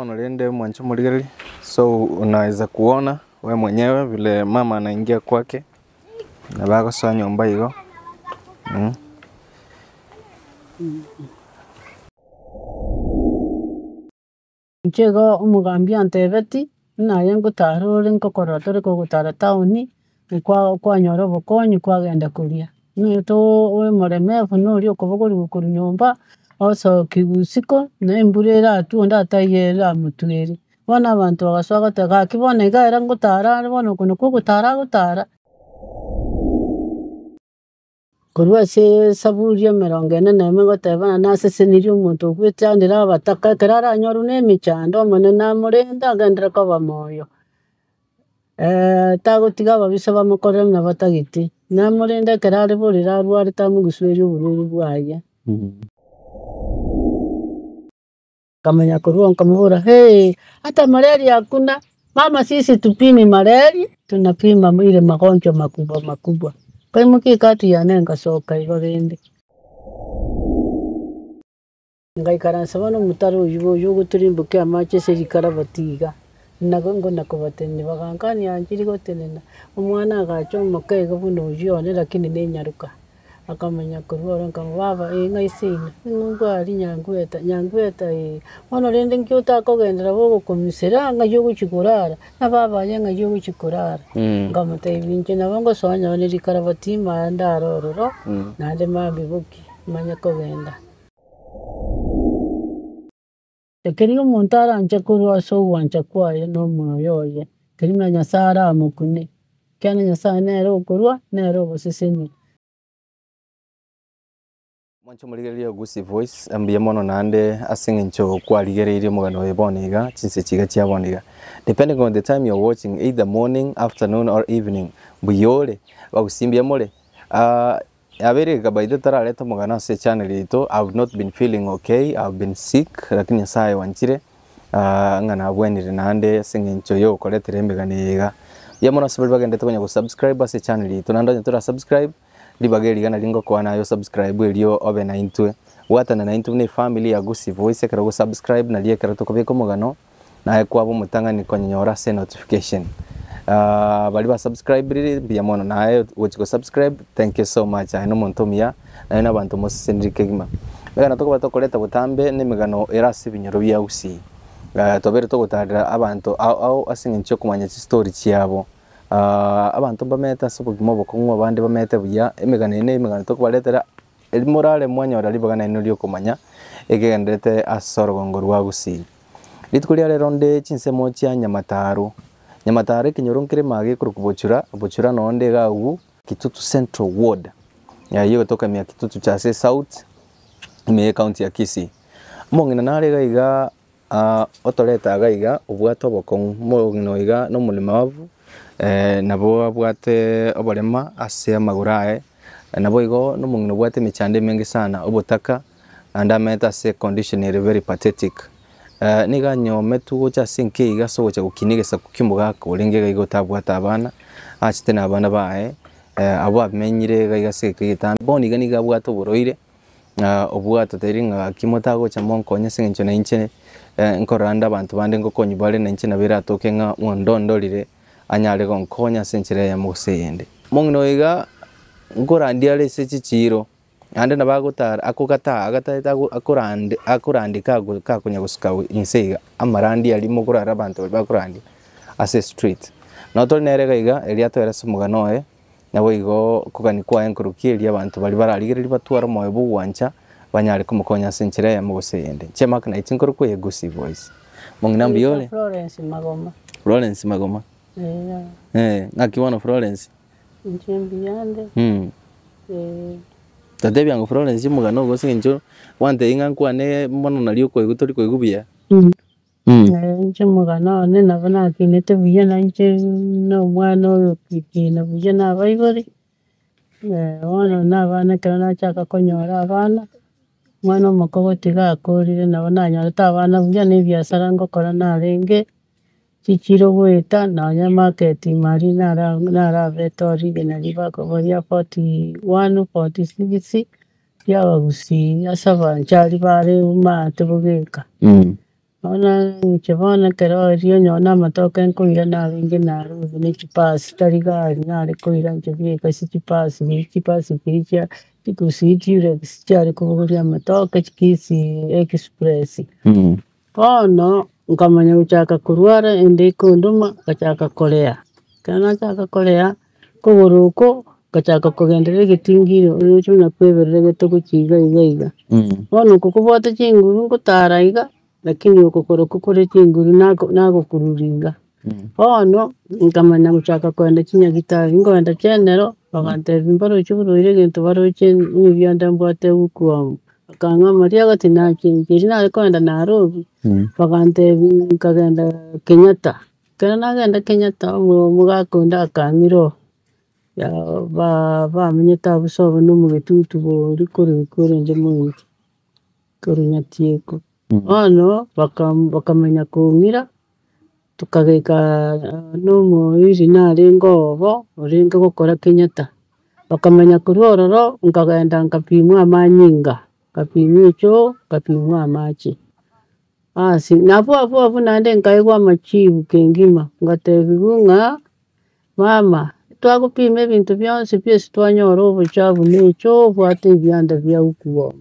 Bono rende mwanche omorigereria, so unaweza kuona we mwenyewe vile mama anaingia kwake, nabo agosoa nyomba igo. Inche igo omogambi antebeti, buna aye ngotara ore nkokorora tore kogotara town, nkwa kwanyora obokonyi kwagenda koria. Omanyete ore omoremevu na oria okobogoriwa korwa nyomba, osokiwa isiko, na embura eratwe onde ataiyo eramotwere. Bono abanto bagasoa goteba gaki bono iga ere ngotara are bono oko nakwo ogotara agotara. Korwa ase esaburi emerongo ene na emo egoteba ng'a nasesenirie omonto ogwechandera abataka ekero aranyorwe na emechando omonene amorende agenderere koba moyo. tagotiga ababisa bamokorere buna batagete, namorende ekero are borere arwarete amogusuerie oborwaire bwaye. Nkamanya korwa oo nkamobora hee, hata malaria hakuna, mama sisi hatupimi malaria, tunapima ile magonjwa makubwa makubwa. Nkaimokia ekati yane nkasoka igo rende. Ngaikaransa bono omotaro oywo oywo ogotirimbokia amache ase rikarabati iga, nago ngona kobatenenia bagankania nchiri gotenena, omwana agacha omoke iga buna oywo one lakini na enyaroka. Akamanya korwa ororo nkamobua baba eh ng'ai seino, ng'o mbwari Nyangweta, Nyangweta eh, bono rende nki otakogenderera gogokomisera ng'ai ogochia korara, na baba aye ng'ai ogochia korara. Nkamotebia inche nabo ngosoa nonye na rikarabati ime aa ndare ororo, naende mambia bokie, manye kogenda. Ekeria omonto aranche korwa ase ogwancha kwaye na omoyo oye, keria buna Nyasaye aramokune, ekiagera Nyasaye nere okorwa, nere ogosesenia. Mwanche omorigereria o Gusii Voice, mbuya mono naende ase eng'encho kwarigereirie omogano oyo bono iga, chinse chiga chia bono iga. Depending on the time you're watching, either morning, afternoon or evening, mbuya ore, bagusii mbuya more? Yabeire egeka by the tarareta omogano ase echannel yaito, I've not been feeling okay, I've been sick, lakini Nyasaye wanchire ng'a nabwenire naende ase eng'encho ya ogokoretera emegano eye iga. Mbuya mono ase baria bagenderete konya gosubscribe ase echannel yaito, naende onye tora subscribe, ribaga eri iga nario ngokoa naye osubscribe erio obe naintwe. Bwatana naintwe buna efamily ya Gusii Voice ekero ogosubscribe nario ekero tokobeka omogano, Naye kwaba omotang'ani konyora ase notification. Baria ba subscribe mbuya mono naye gochi go subscribe thank you so much aye nomonto omuya naye nabanto moseseniri kegima. Emegano tokoba tokoreta botambe na emegano ere ase ebinyoro bia gusii. Twabeire togotarera abanto ao ao ase eng'encho yokomanya chistory chiabo. Abanto mbamete ase obogima obokong'u abande bamete buya, emegano eye na emegano tokobaretera Erio morare mwanyora ribaga nainwe ri'okomanya ekegendererete ase orogongo rwa Gusii. Rituko ria rero nde chinsemo chia Nyamataro. Nyamataro ekenyoro nkere ime gekorokwa Bochura, Bochura noo nde iga agwo Kitutu Central Ward, eyio egotoka ime ya Kitutu Chase South, ime ye county ya Kisii. Omong'ina nare iga iga otorete iga iga obwate obokong'u, omong'ina oyo iga nomolemavu, nabo abwate oborema ase amagoro aye, naboigo nomong'ina obwate emechando emenge sana, obotaka, naende amaete ase econdition ere very pathetic. Nigo anyometwe gocha ase enka eyio ase ogocha gokinia egesaku kia omogaka orenge iga iga otabwate abana, achete na abana baye, abwo amenyire iga iga ase egeka egetambe. Bono iga nigo abwate oborwaire. Obwatotebirie ng'a gaki motagocha monkonye ase eng'encho na inche nkorora nde abanto bande ngokonywa bare na inche nabo eratoke ng'a ondondorire anyare gonkonya ase enchera eyemo gose eyende. Omong'ina oyo iga nkorandia are ase chichiiro, naende nabo agotara akogataa agataete akorande akorandeka kago kakonya gosuka inse iga, amarandia aria mokorara abanto baria bakorandia ase estreet. Nabo tore nere iga iga erio atoerese omogano oye. Naboigo okogania kwaye nkorokia erio abanto baria bararigererie batware omoyo bw'ogwancha, banyare komokonya ase enchera eyemo gose eyende. Inche Mark Naiti nkorokwa eye Gusii Voice. Mong'ina mbuya ore? Florence Magoma. Florence Magoma. Eeh. Eh, ng'aki bono Florence? Inche mbuya nde. Eh. Totebia ng'a Florence omogano ogo ase eng'encho gwantebia ng'a nkwane mono nario okoigwa tori koigwa buya. Inche omogano one nabo nakinete buya na inche na omwana oyo okina buya na abaibori, bono na abana ekero nachaka konyora abana, omwana omokogoti iga akorire nabo nanyorete abana buya na ebiasara ngokora narenge, chichiro goeta nonya emarket ime aria nara narabete origina ribakoboria ria 41, 46, riabagusii ase abanchari bare maate bogeka. Bono inche bono ekero erio onye na amatoke nkoira narenge Nairobi na chibasi tari gari nare koira inche bieka ase chibasi riria chibasi chiria chia chigusii chiria chiare kobogoria amatoke chikisii express. Bono nkamanya gochaka korwara ende ekondoma, ngachaka korea, ekero nachaka korea, okogoro oko, ngachaka kogenderera egetingiro oroche buna koebereregete gochia iga iga iga. Bono oko kobwate chinguru ngotara iga, lakini oko korokwo kore chinguru nako nagokururia iga. Bono, nkamanya gochaka kogenda chinyagitari, nkogenda general, bagantebia mbaroche oborwaire egento baroche ebianda mbwate hookworm, bakang'a amariogo tinachenchia, riria nare kogenda Nairobi, bagantebia nkagenda Kenyatta, ekero nagenda Kenyatta omo- omogaka onde akang'ira oo, ba- bamenyete abwo sobo na omogetutu boria korwa korende mointo, korwa nyatieko. Bono, baka bakamanya kong'ira, tokageka na omoiri narenge obo, orenge gokora Kenyatta, bakamanya korwa ororo, nkagenda nkapimwa amanyinga, nkapimwa echoo, nkapimwa amache. Basi, nabwo abwo abwo naende nkaegwa amachibu kengima, ngatebiwa ng'a mama, twagopima ebinto bionsi pi ase twanyora obochafu na echoo obwate ebianda bia hookworm.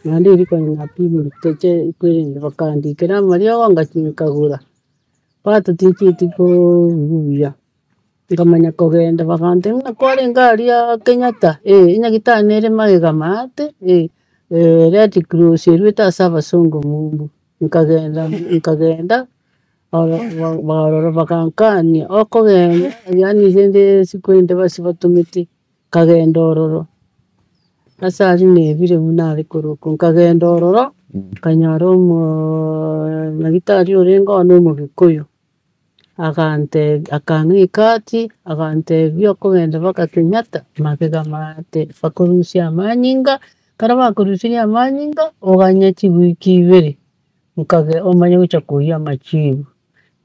Naende erio konya napimire cheche kwerende bakandikera amariogo ngachia nkagora, bado tinchieti koigwa buya, nkamanya kogenda bagantebia buna kwarenge aria Kenyatta eh, enyagitari nere magega maate eh, red cross erwete ase abasongo ng'umbu, nkagenda nkagenda. Ororo bagankania, okogenda yaani rende isiko rende base batomete, nkagenda ororo, ase aria nebire buna nare korokwa, nkagenda ororo, nkanyora omooo nyagetari orenge oo na omogikuyu, agantebia akang'a ekadi, agantebia okogenda mpaka Kenyatta, magega maate bakorusia amanyinga, ekero bakorusirie amanyinga, oganye chiwiki ibere. Nkage omanye gocha koiywa amachibu,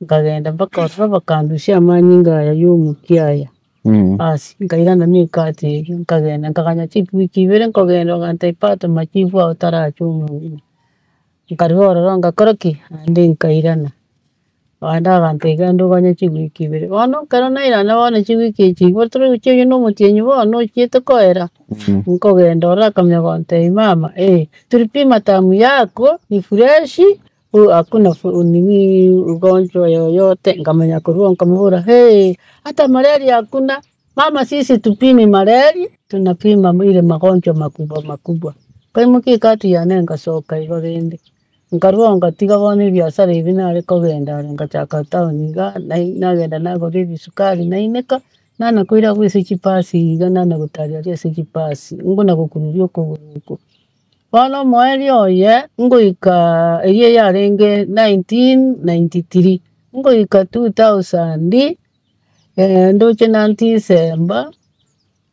nkagenda mpaka ororo bakandusia amanyinga aya ya omokia aya, basi nkairana na ekadi eywo nkagenda nkaganya chiwiki ibere nkogenda bagantebia bado machibu ao taracha omong'ina. Nkarwa ororo ngakora ki? Naende nkairana, naende bagantebia genda oganye chiwiki ibere, bono ekero nairana bono chiwiki echi igo torochi oywo na omotienyi bono ochiete koera. Nkogenda ororo akamanya gontebia mama eh, tulipima damu yako ni fresh, hakuna nini ugonjwa yoyote, nkamanya korwa oo nkamobora hee, hata malaria hakuna, mama sisi hatupimi malaria, tunapima ile magonjwa makubwa makubwa. Nkaimokia ekadi yane nkasoka igo rende. Nkarwa oo ngatiga bono ebiasara ebi nare kogenda are ngachaka town igaa, nai nagenda nagora ebisukari naineka, nana koira abwo ase chibasi iga nana gotaria aria ase chibasi, ngona gokururia okogoro oko. Bono omoerio oye, ngoikaa eywo yarenge 1993, ngoika 2000, ndoche na December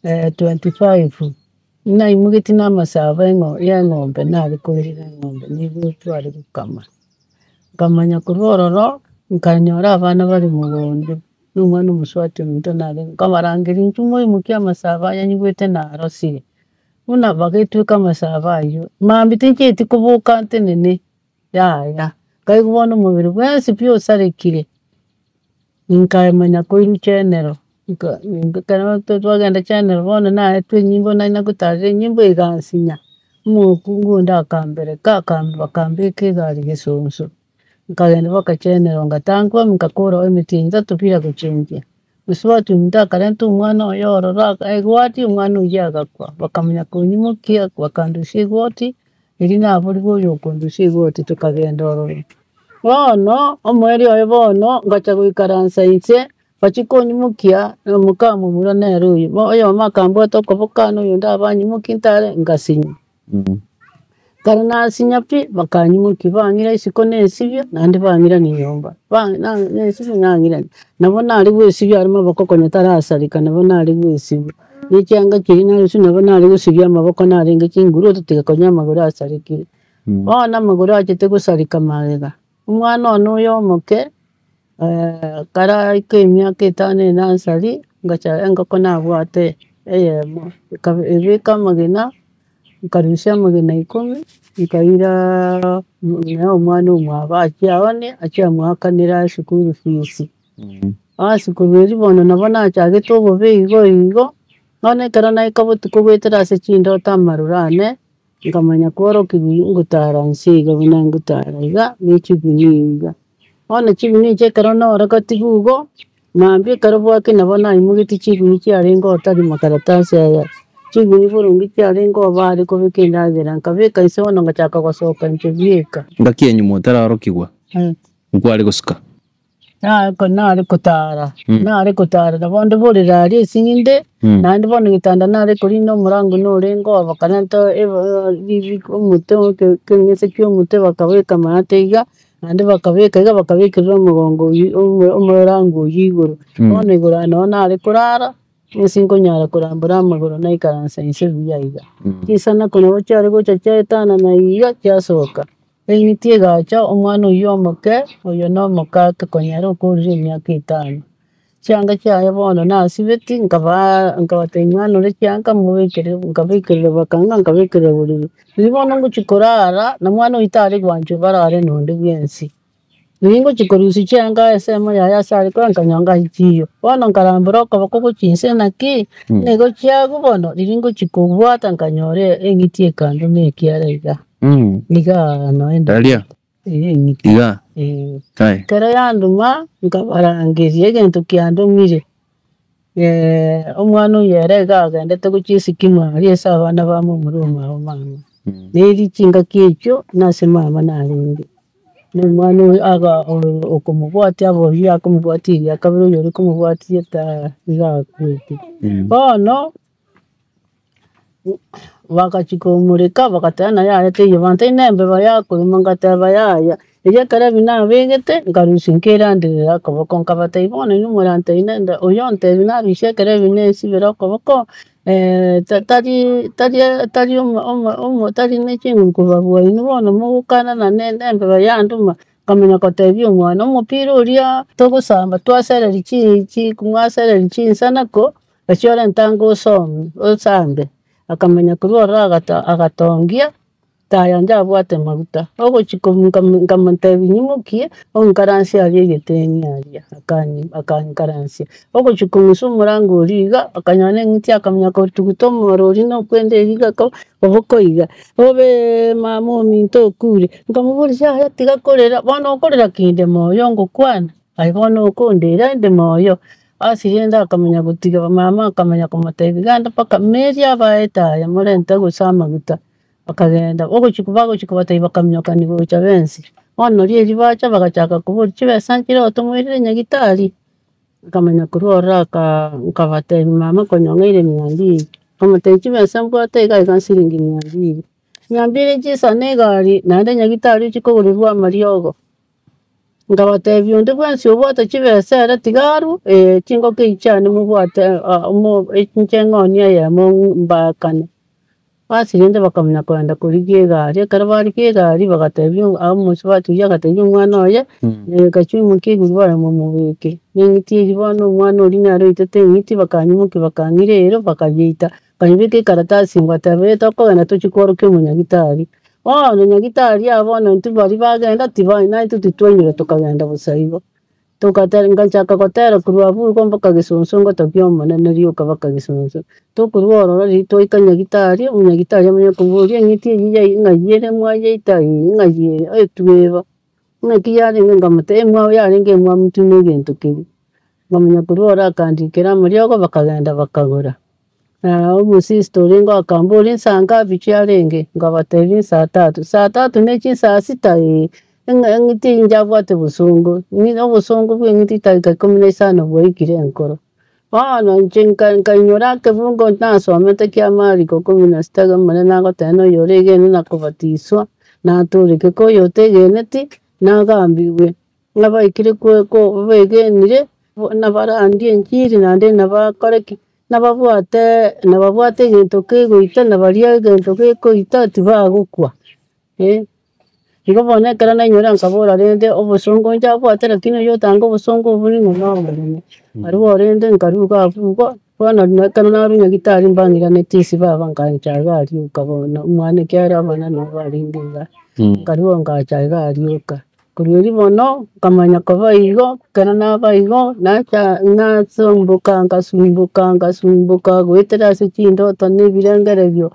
25, naimogetie na amasabo eng'o ya eng'ombe nare korera eng'ombe nigo tware gokama, nkamanya korwa ororo, nkanyora abana bare mogondo, na omwana omosubati ominto narenge, nkabarangeria intwe moimokie amasabo aya nyigwete narosire, buna bagetweka amasabo aywo, mambia tinchieti koboka ntenene, yaya, nkaigwa bono omobere bwensi pi osarekire. Nkamanya koirwa general, nka ekero twagenda general bono naetwe enyimbo nari nagotarera enyimbo egansinya, omokungu onde akambereka akam bakambeka egari gesonso, nkagenda mpaka general ngatangwa nkakora emetienyi etato bila gochenjia. Mosubati ominto akarenta omwana oye ororo aka egwati omwana oywo agakwa, bakamanya konyimokia bakandusia egoti, erio naborigwe oyo okondusia egoti tokagenda ororo. Bono, omoerio oye bono, ngacha goikaransa inse, bachia konyimokia, na moka momura nere oyo, bo oyomo akambwata okoboko kane oyonde abanyimokia ntare, ngasinywa. Ekero nasinya pi, bakanyimokia bang'ira isiko nesibia, naende bang'irania nyomba, ba na nesibia nang'irania. Nabo nare goesibia aria maboko konya tarasareka nabo nare goesibia, na echianga chiria narusia nabo nare gosibia amaboko narenge chinguru otatiga konya amagoro asarekire. Bono amagoro achete gosareka magega, omwana one oyo omoke, karaika emiaka etano enasari, ngacha engoko nabwate eyemo, ekabe ebeka amagena. Nkarusia amagena ikomi, nkairaa ng'a omwana omwabo achie aonie, achie amoakanere eschool fees. Ase korwa erio bono nabo nachagete obobe igo igo, bono ekero naika botuko goetera ase chindoto amaroro ane, nkamanya kworokiwa ngotara inse iga buna ngotara iga, na chigunia iga. Bono chigunia echi ekero naorogetigwe igo, mambia ekero bwakina nabo naimogetie chigunia chiarenge otari makaratasi aya, chigunia boronge chiarenge oo bare kobeka endagera, nkabeka inse bono ngachaka gosoka inche bweka. Ngaki enyuma otaraorokigwa, nkware gosuka. Nare kotara, nare kotara nabo onde borere aria esing'ende, naende bono egetanda nare korina omorango norenge oo bakarenta omote ekeng'ese kia omote bakabeka maate iga, naende bakabeka iga bakabekerera omogongo oywo omorango oywo igoro. Bono igoro aye noo nare korara, inse nkonyara korambora amagoro naikaransa inse buya iga. Chisanaku nabo chiare gocha chiaetanana iga chiasoka. Eng'iti egacha, omwana oyio omoke, oyo na omokake konya ere okorire emiaka etano. Chianga chiaye bono nasibeti, nkabaa nkabatebia mwanore chianga mobekere nkabekerera bakanga nkabekerera borere. Riria bono ngochia korara, na mwana oyio tare gwanchwa barare na onde bwensi. Riria ngochia korusia chianga ensemo yaye ase are korara nkanyora ngai chiyo. Bono nkarambora okoboko gochia inse naki, nigo chiagwa bono, riria ngochia kobwata nkanyora eng'iti ekandoma ekiara iga. Igaa noende Aria? Eng'iti. Igaa? Eh. Aye. Ekero yanduma, nkabarangeria egento kiandomire, omwana oyo ere iga agendete gochia esikima aria ase abana ba momura omwabo mama. Neri chingaki echio, nase mama narenge, na omwana oyo aba okomobwatia abe oyio akomobwatia eria kabere oyore komobwatia ta iga akwete. Bono. Bagachia komoreka bagateba ng'a yaya teiyo, banto ime embeba yakoruma ngateba yaya, erio ekero ebi nabegete, nkarusia nkeranderera okoboko nkabatebia bono inwe morantebie nende oyo ontebia narusie ekero ebi nesibere okoboko tari tari tari omo omo omo tari na chinguru kobabua inwe bono mogokana na embeba yanduma. Nkamanya kotebia omwana, omopira oria togosamba twasereria chi chi mwasereria chinsanako. Gachia orente ango osome, osambe, akamanya korwa ororo agata agatongia, taya inche abwate maguta, ogochia komu nkamu nkamotebia nyimokie, onkaransie aria egeteni aria, akanyi akankaransia. Ogochia kong'usa omorango oria iga, akanyora na eng'iti akamanya kotuguta omoro oria na okwenda eria iga ko koboko iga, obeeee mama ominto okure, nkamoboria yaya tiga korera, bono okorera kinde moyo ngokwana. Aye bono okondera inde moyo. Ase rende akamanya gotiga mama akamanya komotebia genda mpaka Mary abaete aya morente gose amaguta. Bakagenda, ogochia bagochia kobatebia bakaminyokani gocha bensi. Bono riria bacha bagachaka koboria chibesa nchire tomoirere nyagetari, nkamanya korwa ororo aka nkabatebia mama konya ong'eire mia mbili, nkamotebia chibesa mbwate iga iga siringi mia mbili. Mia mbili chisane egari naende nyagetari ochie kogorerwa amariogo. Nkabatebia onde bwensi obwate chibesa ere tiga arwe, chingoko echi chiane mobwate inche ng'onie eyemo mbakane. Basi rende bakamanya kogenda korigia egari, ekero barigia egari bagatebia omosubati oyio agatebia omwana oye, gachia oimokie igoro baye momobeke. Na eng'iti eywo bono omwana oria nere oitete eng'iti bakanyimokia bakang'ira ero bakayeita. Bakanyebeka ekaratasi ngateba ee tokogenda tochie kworokia omonyagitari. Bono nyagitari aba bono intwe baria bagenda tibai naintwe titwainyora tokagenda bosa igo. Togatera ngachaka gotera korwa abwo igo mpaka gesonso ngotogia omonene rioka mpaka gesonso. Tokorwa ororo riria twaika nyagitari, omonyagitari amanye koboria eng'iti eywo yai ng'ai ere mwayeita ee ng'ai ere etweba. Ng'aki yarenge nkamotebia emwamu yarenge emwamu twe na egento keria. Nkamanya korwa ororo akandikera amariogo bakagenda bakagora. Omosista orenge akamboria nsaa ngapi chiarenge? Nkabatebia nsaa tatu, saa tatu ne chinsaa sita ee, eng'a eng'iti eywo njabwate bosongo, ng'i obosongo bwa eng'iti chidakika ikomi na isano bwaikire enkoro. Bono inche nka nkainyora ekebungo nasomete kia Mariko kumi na sita iga omonene agoteba na oyore egene na kobatiswa, natoreke, ko oyotegeneti, nagambigwe. Ng'a baikire kwe ko begenire, nabarandie enchiri naende nabakore ki, nababwate nababwate egento kegoita na baria egento gekoita tibagokwa eh. Igo bono ekero nainyora nkabora rende obosongo nchabwate lakini oyotanga obosongo obwo ning'o na omonene. Barabwo rende nkarwa iga abwo igo. Bono ekero narwa nyagetari mbang'iraneti ase baba nkancha iga aria oka bono, omwana ekiagera abana nabo barenge iga, nkarua nkacha iga aria oka. Korwa erio bono, nkamanya koba igo, ekero naba igo, nacha nasumbuka nkasumbuka nkasumbuka goetera ase chindoto na ebirengererio,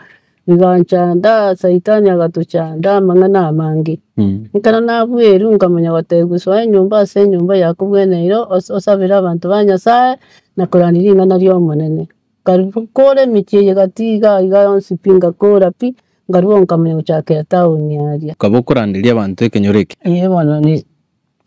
biganchanda saitani agatochanda amang'ana amange. Ekero nabwerwa nkamanya gotebiwa soa enyomba ase enyomba yakobweneire ose osabere abanto ba Nyasaye, na korania ring'ana ria omonene. Nkarwa kore emechie eye gati iga iga yonsi pi ngakora pi, nkarwa nkamanya gochakera town aria. Okaba okoranderia abanto ekenyoro eke. Eeh bono ni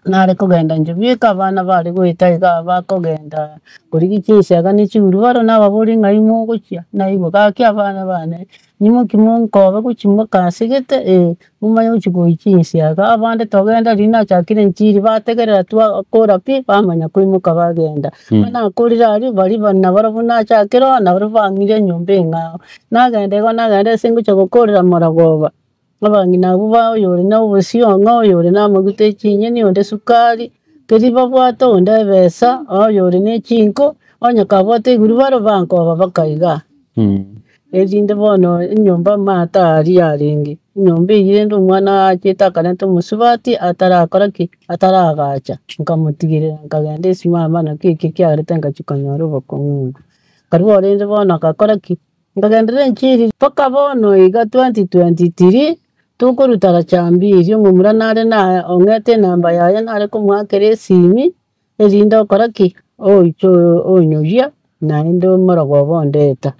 nare kogenda inche bweka abana bare goeta igaa bakogenda korigia chinsaga na chigurubaro nababoria ng'ai mogochia, naigwa gaki abana bane, nimoki monkoba gochia mokasigete eh, momanye gochia koiyia chinsiaga, abande togenda riria nachakire enchiri bategerera twakora pi, bamanya koimoka bagenda. Bono nakorire aria, baria ba nabarabwo nachakire oo, nabarabwo bang'ire enyomba eng'ao. Nagenda igo nagenda ase ngochia gokorera maragoba. Abang'ina abwo ba oyore na obosiongo, oyore na amaguta e chinyeni, onde esukari, keria babwate onde ebesa, oyore na echinko, onye kabwate igurubaro bankoba baka igaa. Erinde bono enyomba amato aria yarenge, enyomba eywo rende omwana achete akarenta omosubati atarakora ki? Ataragacha, nkamotigerera nkagenda esimama naki ekio kiarete ngachia konyora obokong'u obo. Nkarwa rende bono agakora ki? Nkagenderera enchiri mpaka bono iga 2023, tokoruta Rachambiri, omomura nare na ong'ete enamba yaye nare komoakera esimi, erinde okora ki? Oiche onyoria naende omorogoba ondeta.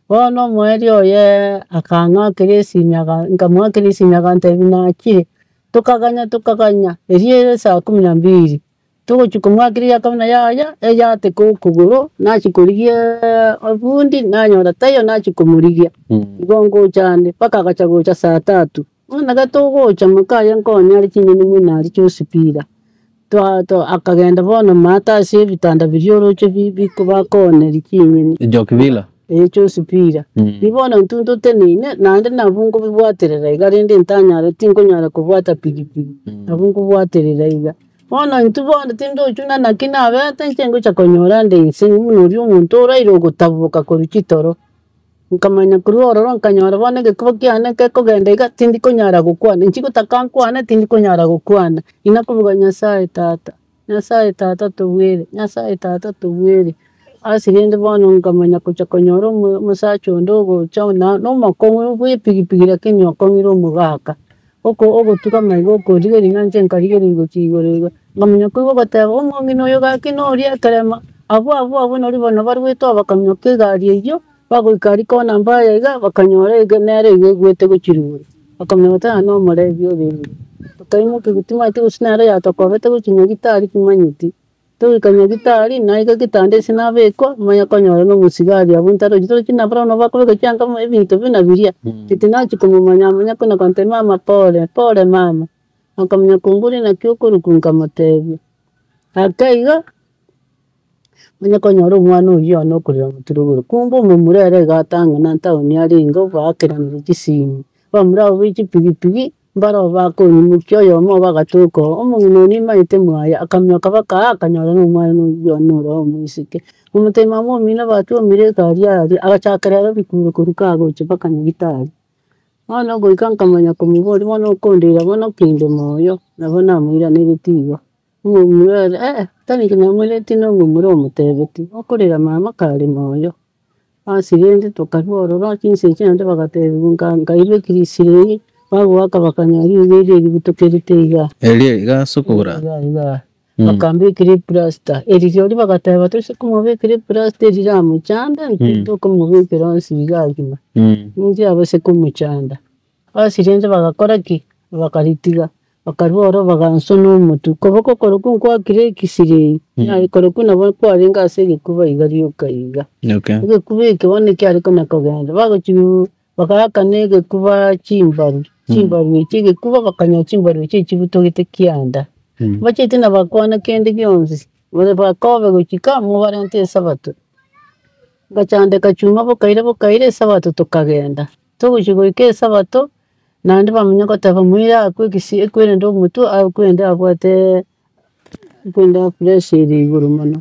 Bono omoerio oye akang'akera esimi aka nkamoakera esimi agantebia nachire, tokaganya tokaganya, erio ere saa kumi na mbili. Togochia komoakera eyaka buna yaya, eyateka okogoro, nachia korigia obundi, nanyora taiyo nachia komorigia, igo ngocha ande, mpaka agacha gocha saa tatu. Bono nabo togocha mokaye nkonya are chinyeni buna aria chiosipira, twa twa akagenda bono maate ase ebitanda biria oroche bi bi bakooneria chinyeni. Joki Villa. Ee chiosipira. Riria bono intwe ntoteneine, naende nabwo nkobibwaterera iga rende ntanyare tinkonyara kobwata pikipiki, nabwo nkobwaterera iga. Bono intwe bono tindochuna naki nabete inche ngocha konyora nde inse buna oria omonto oraire ogotaboka korwa chitoro. Nkamanya korwa ororo nkanyora bono egekuba kiane gekogenda iga tindi konyara gokwana, inche gotaka nkwane tindi konyara gokwana, inakoboka Nyasaye tata, Nyasaye tata tobwere, Nyasaye tata tobwere. Ase rende bono nkamanya gocha konyora omo omosacha onde ogocha na na omokong'u bwa epigipigi lakini okong'ire omogaka. Oko ogotugama iga okorigereria ng'a inche nkarigereria gochia igoro iga, nkamanya koigwa ogoteba omong'ina oyo gaki noria ekerema, abwo abwo abwo nari bono barwete oo bakamioka egari eyio, bagoika aria kona mbaya iga, bakanyora iga nere iga egwete gochia rogoro, bakamanya goteba ng'a nomorebi orenge. Tokaimokia timanyeti gose nere yatokobete gochia nyagetari timanyeti. Togoika nyagetari, naika getanda ase nabekwa, manye konyora na omosigari abwo ntarochi, torochi nabarabwo nabo bakobeka chianga amo ebinto buna biria, eti nachia komomanya amanye kona kontebia mama pole, pole mama, akamanya komboria naki okorokwa nkamotebia. Ake iga, manye konyora omwana oyio one okorera motwe rogoro, kumbe omomura ere iga atang'ana ntaoni arenge obaakeranire chisimi, bamura abwo be chipigipigi. Mbarabwo bakonyimokia oyomo obo agatoka oo, omong'ina oo nimanyete mwaye, akamioka baka aa akanyora na omwana oyio one ore omoiseke. Omotebia mama omino batwomire egari aria, agachakera ere rikuro korwa kagocha mpaka nyagetari. Bono goika nkamanya komoboria bono okondera bono kinde moyo, nabo namoiraneretie igo. Omomura ere eh, tari inche namoiraneti na omomura omotebetie, okorera mama kare moyo. Ase rende tokarua ororo chinsa echio naende bagatebiwa nka nkairwa ekirisirei, bagoaka bakanyora riroba erio eributokerete igaa. Erio iga ase okogora. Igaa igaa. Bakambekera eplasta, eri rirorio bagateba toise komobekera eplasta eri riramochande, intwe tokomobekera onsi iga agima, ninche abase komochanda. Ase rende bagakora ki? Bakaritiga. Bakarua ororo bagansona omotwe, koboko korokwo nkwakire ekisirei, naye korokwo nabo kwarenge ase egekuba iga rioka iga. Okay. Egekuba eke bono ekiare konya kogenda, bagochi bagaakana egekuba chimbaru, chimbaru echi egekuba bakanyora chimbaru echi echibutogete kianda. Bachete nabakwana kende gionsi, bare bakobe gochika mobarente esabato. Ngachandeka chuma bokaira bokaira esabato tokagenda, togochi goika esabato. Naende bamanya goteba moire akwe ekisi ekwerende omotwe akwende abwate ekwende pressure ere igoro mono.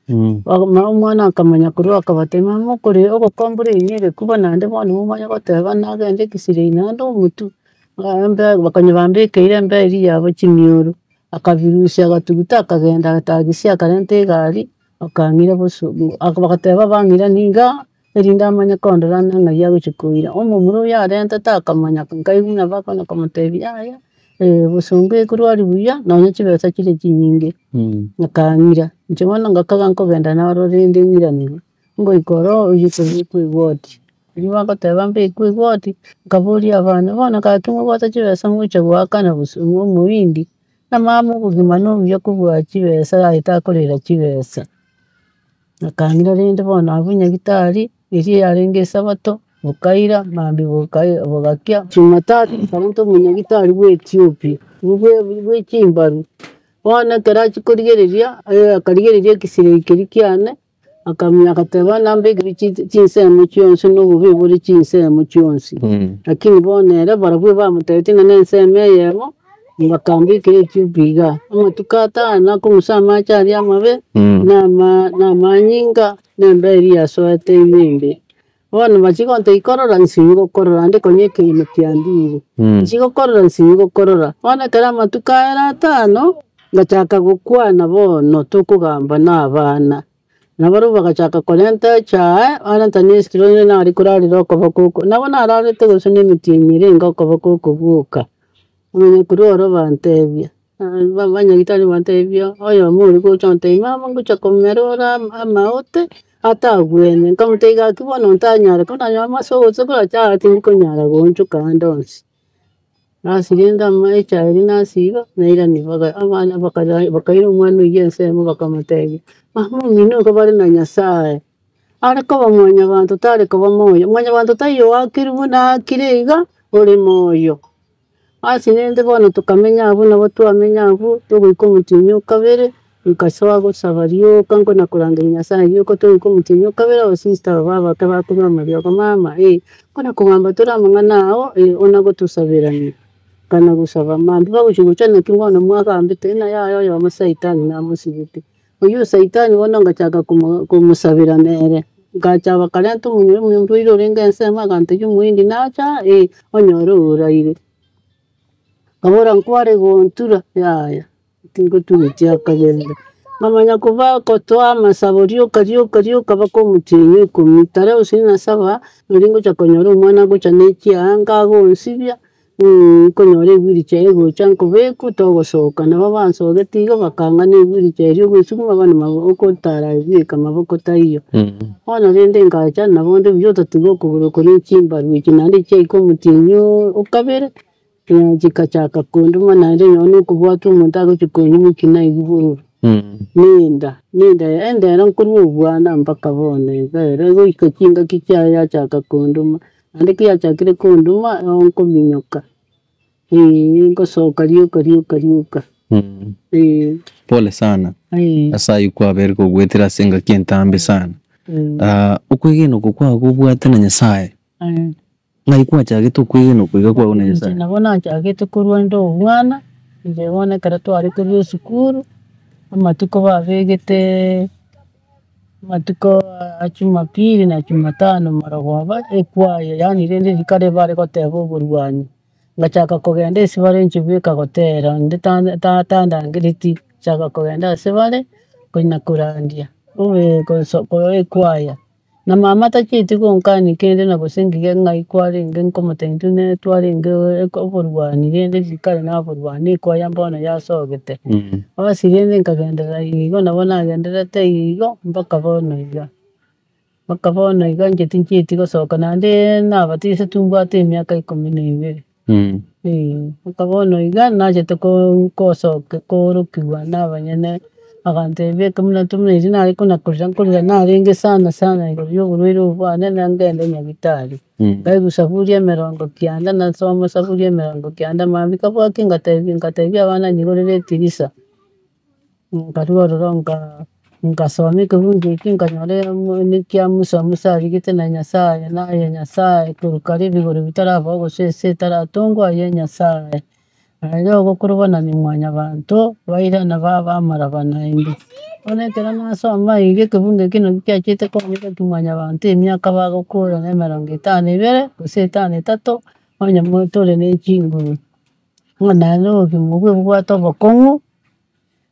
Bono omwana akamanya korwa akabatebia mama okore ogokombora ime egekuba naende bono momanye goteba nagenda x-ray naende omotwe, bakanya bambekeire embeo yabo chimioro, akabirusia agatuguta akagenda agatagisi akarenta egari, akang'ira bosongo bagateba bang'irani igaa, erinde amanye kondora ng'a ng'ai agochi koira. Omomura oyo arentete akamanya nkaigwa buna bakona komotebia yaya, bosongo ekorwari buya, nonye chibesa chire chinyinge, akang'ira. Inche bono ngakaga nkogenda naro rende ng'iranigwe, ngoika ororo oywo kobekwa eward, riria bagoteba mbekwe eward, nkaboria abana, bono gaki mobwate chibesa mogocha goakana bosongo omoindi, ng'a mama obogima na obuya kobua chibesa aye takorera chibesa. Akang'ira rende bono abwo nyagetari, eria yarenge esabato, bokaira mambia bokai bogakia, jumatatu nkarenta omonyagitari bwa ethiopia, bwe bwe chimbaru, bono ekero achia korigereria, akarigereria ekisirei keria kiane, akamanya agateba nambekire chi- chinsemo chionsi na obobe bore chinsemo chionsi. Lakini bono ere barabwo bamotebetie ng'a na ensemo eyemo, bakambekera etube igaa, amatuko atano akong'usa amache aria amabe, na ama na amanyinga, na embeo yasoete ime embe. Bono bachia gontebia korora nsinyi gokorora naende konya ekeino kiandire, nchi gokorora nsinyi gokorora. Bono ekero amatuko aera atano, ngachaka gokwana bono tokogamba na abana, nabarobwo bagachaka korenta echae, barenta na esituro onye nare korarera okoboko oko, nabo nararete gose na emetienyi erenge okoboko oko gwoka, omanye korwa ororo bantebia. Abanyagitari bantebia, oyomo oria gocha ontebia mama ngocha komera ore amaote, atagwene, nkamotebia gaki bono ntanyare ko nanyora amaso gose koracha aa tindikonyara goonchoka ande onsi. Basi rende ama echae eria nasiba, nairani baga abana bakara bakaira omwana oywo ensemo bakamotebia, mama omino iga bare na nyasaye, are koba mwanyabanto tare koba moyo, mwanyabanto taiyo oakirwe buna aakire iga, ore moyo. Ase rende bono tokamenya abwo nabo twamenya abwo, togoika omotienyi o kabere, nkasoa gosaba rioka nkona korangeria nyasaye rioka togoika omotienyi o kabere abasister aba abake bakorwa amariogo mama eh, kona kogamba tore amang'ana ao ona gotosaberania, nkana gosaba mambia bagochi gocha naki bono mwagambete ng'a yaya oyomo saitani namosibete. Oyio saitani bono ngachaka komo komosabera nere, ngacha bakarenta omonyene omorwaire orenge ensemo agantebia omoindi nacha aa eh, onyore oraire. Nkabora nkware gontura, yaya tingoturetie akagenda. Nkamanya koba kotoa amasabo rioka rioka rioka mpaka omotienyi ikomi, tarehe ishirini na saba, nari ngocha konyora omwana agocha na echianga agonsibia. Nkonyora ewheelchair egocha nkobekwa togosoka, nabo bansogeti igo bakang'a na ewheelchair eria ogosukuma bono mabo okotara aye bweka maboko taiyo. Bono rende ngacha nabo onde buya otatiga okogoro koria chimbaru echi naende chiaika omotienyi o kabere, chikachaka konduma naende nonye na okobwata omonto agochi konyimokia naigwa bororo. Nenda, nenda enda ero nkorwa obwana mpaka bono iga ere goika chingaki chiaye yachaka konduma. Naende ki yachakire konduma, nabo nkominyoka, eh, ngosoka rioka rioka rioka, eh. Pole sana, Eh. ase ayio kwabeire kogwetera ase engaki entambe sana. Okwegena oko kwago obwate na Nyasaye, ng'ai kwachagete okwegena oko iga kwago na Inche Nyasaye? nabo nachagete korwa nde omwana, inche bono ekero tware korwa esukuru, amatuko babegeteee. Amatuko a jumapili na jumatano marogoba, ekwaya yaani rende rikare bare goteba oborwani, ngachaka kogenda ase bare inche bweka gotera onde ta- ta- tandangereti, nchaka kogenda ase bare, konya korandia, obe goso korwa ekwaya. Na mama tachieti gonkani kende na gose ngige ng'ai kwarenge nkomotebia intwe ne twarenge oborwani rende rikare na oborwani ekwaya mbono yasogete. Basi rende nkagenderera igo nabo nagendererete igo mpaka bono iga, mpaka bono iga inche tinchieti gosoka naende nabatisetwe mbwate emiaka ikomi na ibere, eh, mpaka bono iga nachete ko kosoka koorokiwa na abanyene, bagantebia eke buna buna erio nare kona korera nkorera narenge sana sana igoro ya oborwaire obo bwane na ngende nyagetari. Nkaigwa saburi emerongo kianda, nasoma saburi emerongo kianda mambia kabwaki ngatebia ngatebia abana nyigorere etirisa, nkarwa ororo nka nkasoma ekebungo ekio nkanyora nekia musa, musa arigete na nyasaye naye nyasaye korwa kare ebigoro bitarabao gose ense etaratongwa aye nyasaye. Aye ogokorobana mwanyabanto, bairana baba amaraba naende. Bono ekero nasoma iga ekebungo ekio naki kiachete kong'ira ki mwanyabanto emiaka bagokora na emerongo etano ebere, gose etano etato, onye mo tore na chinguru. Ng'a naende obogima obwo bobwate obokong'u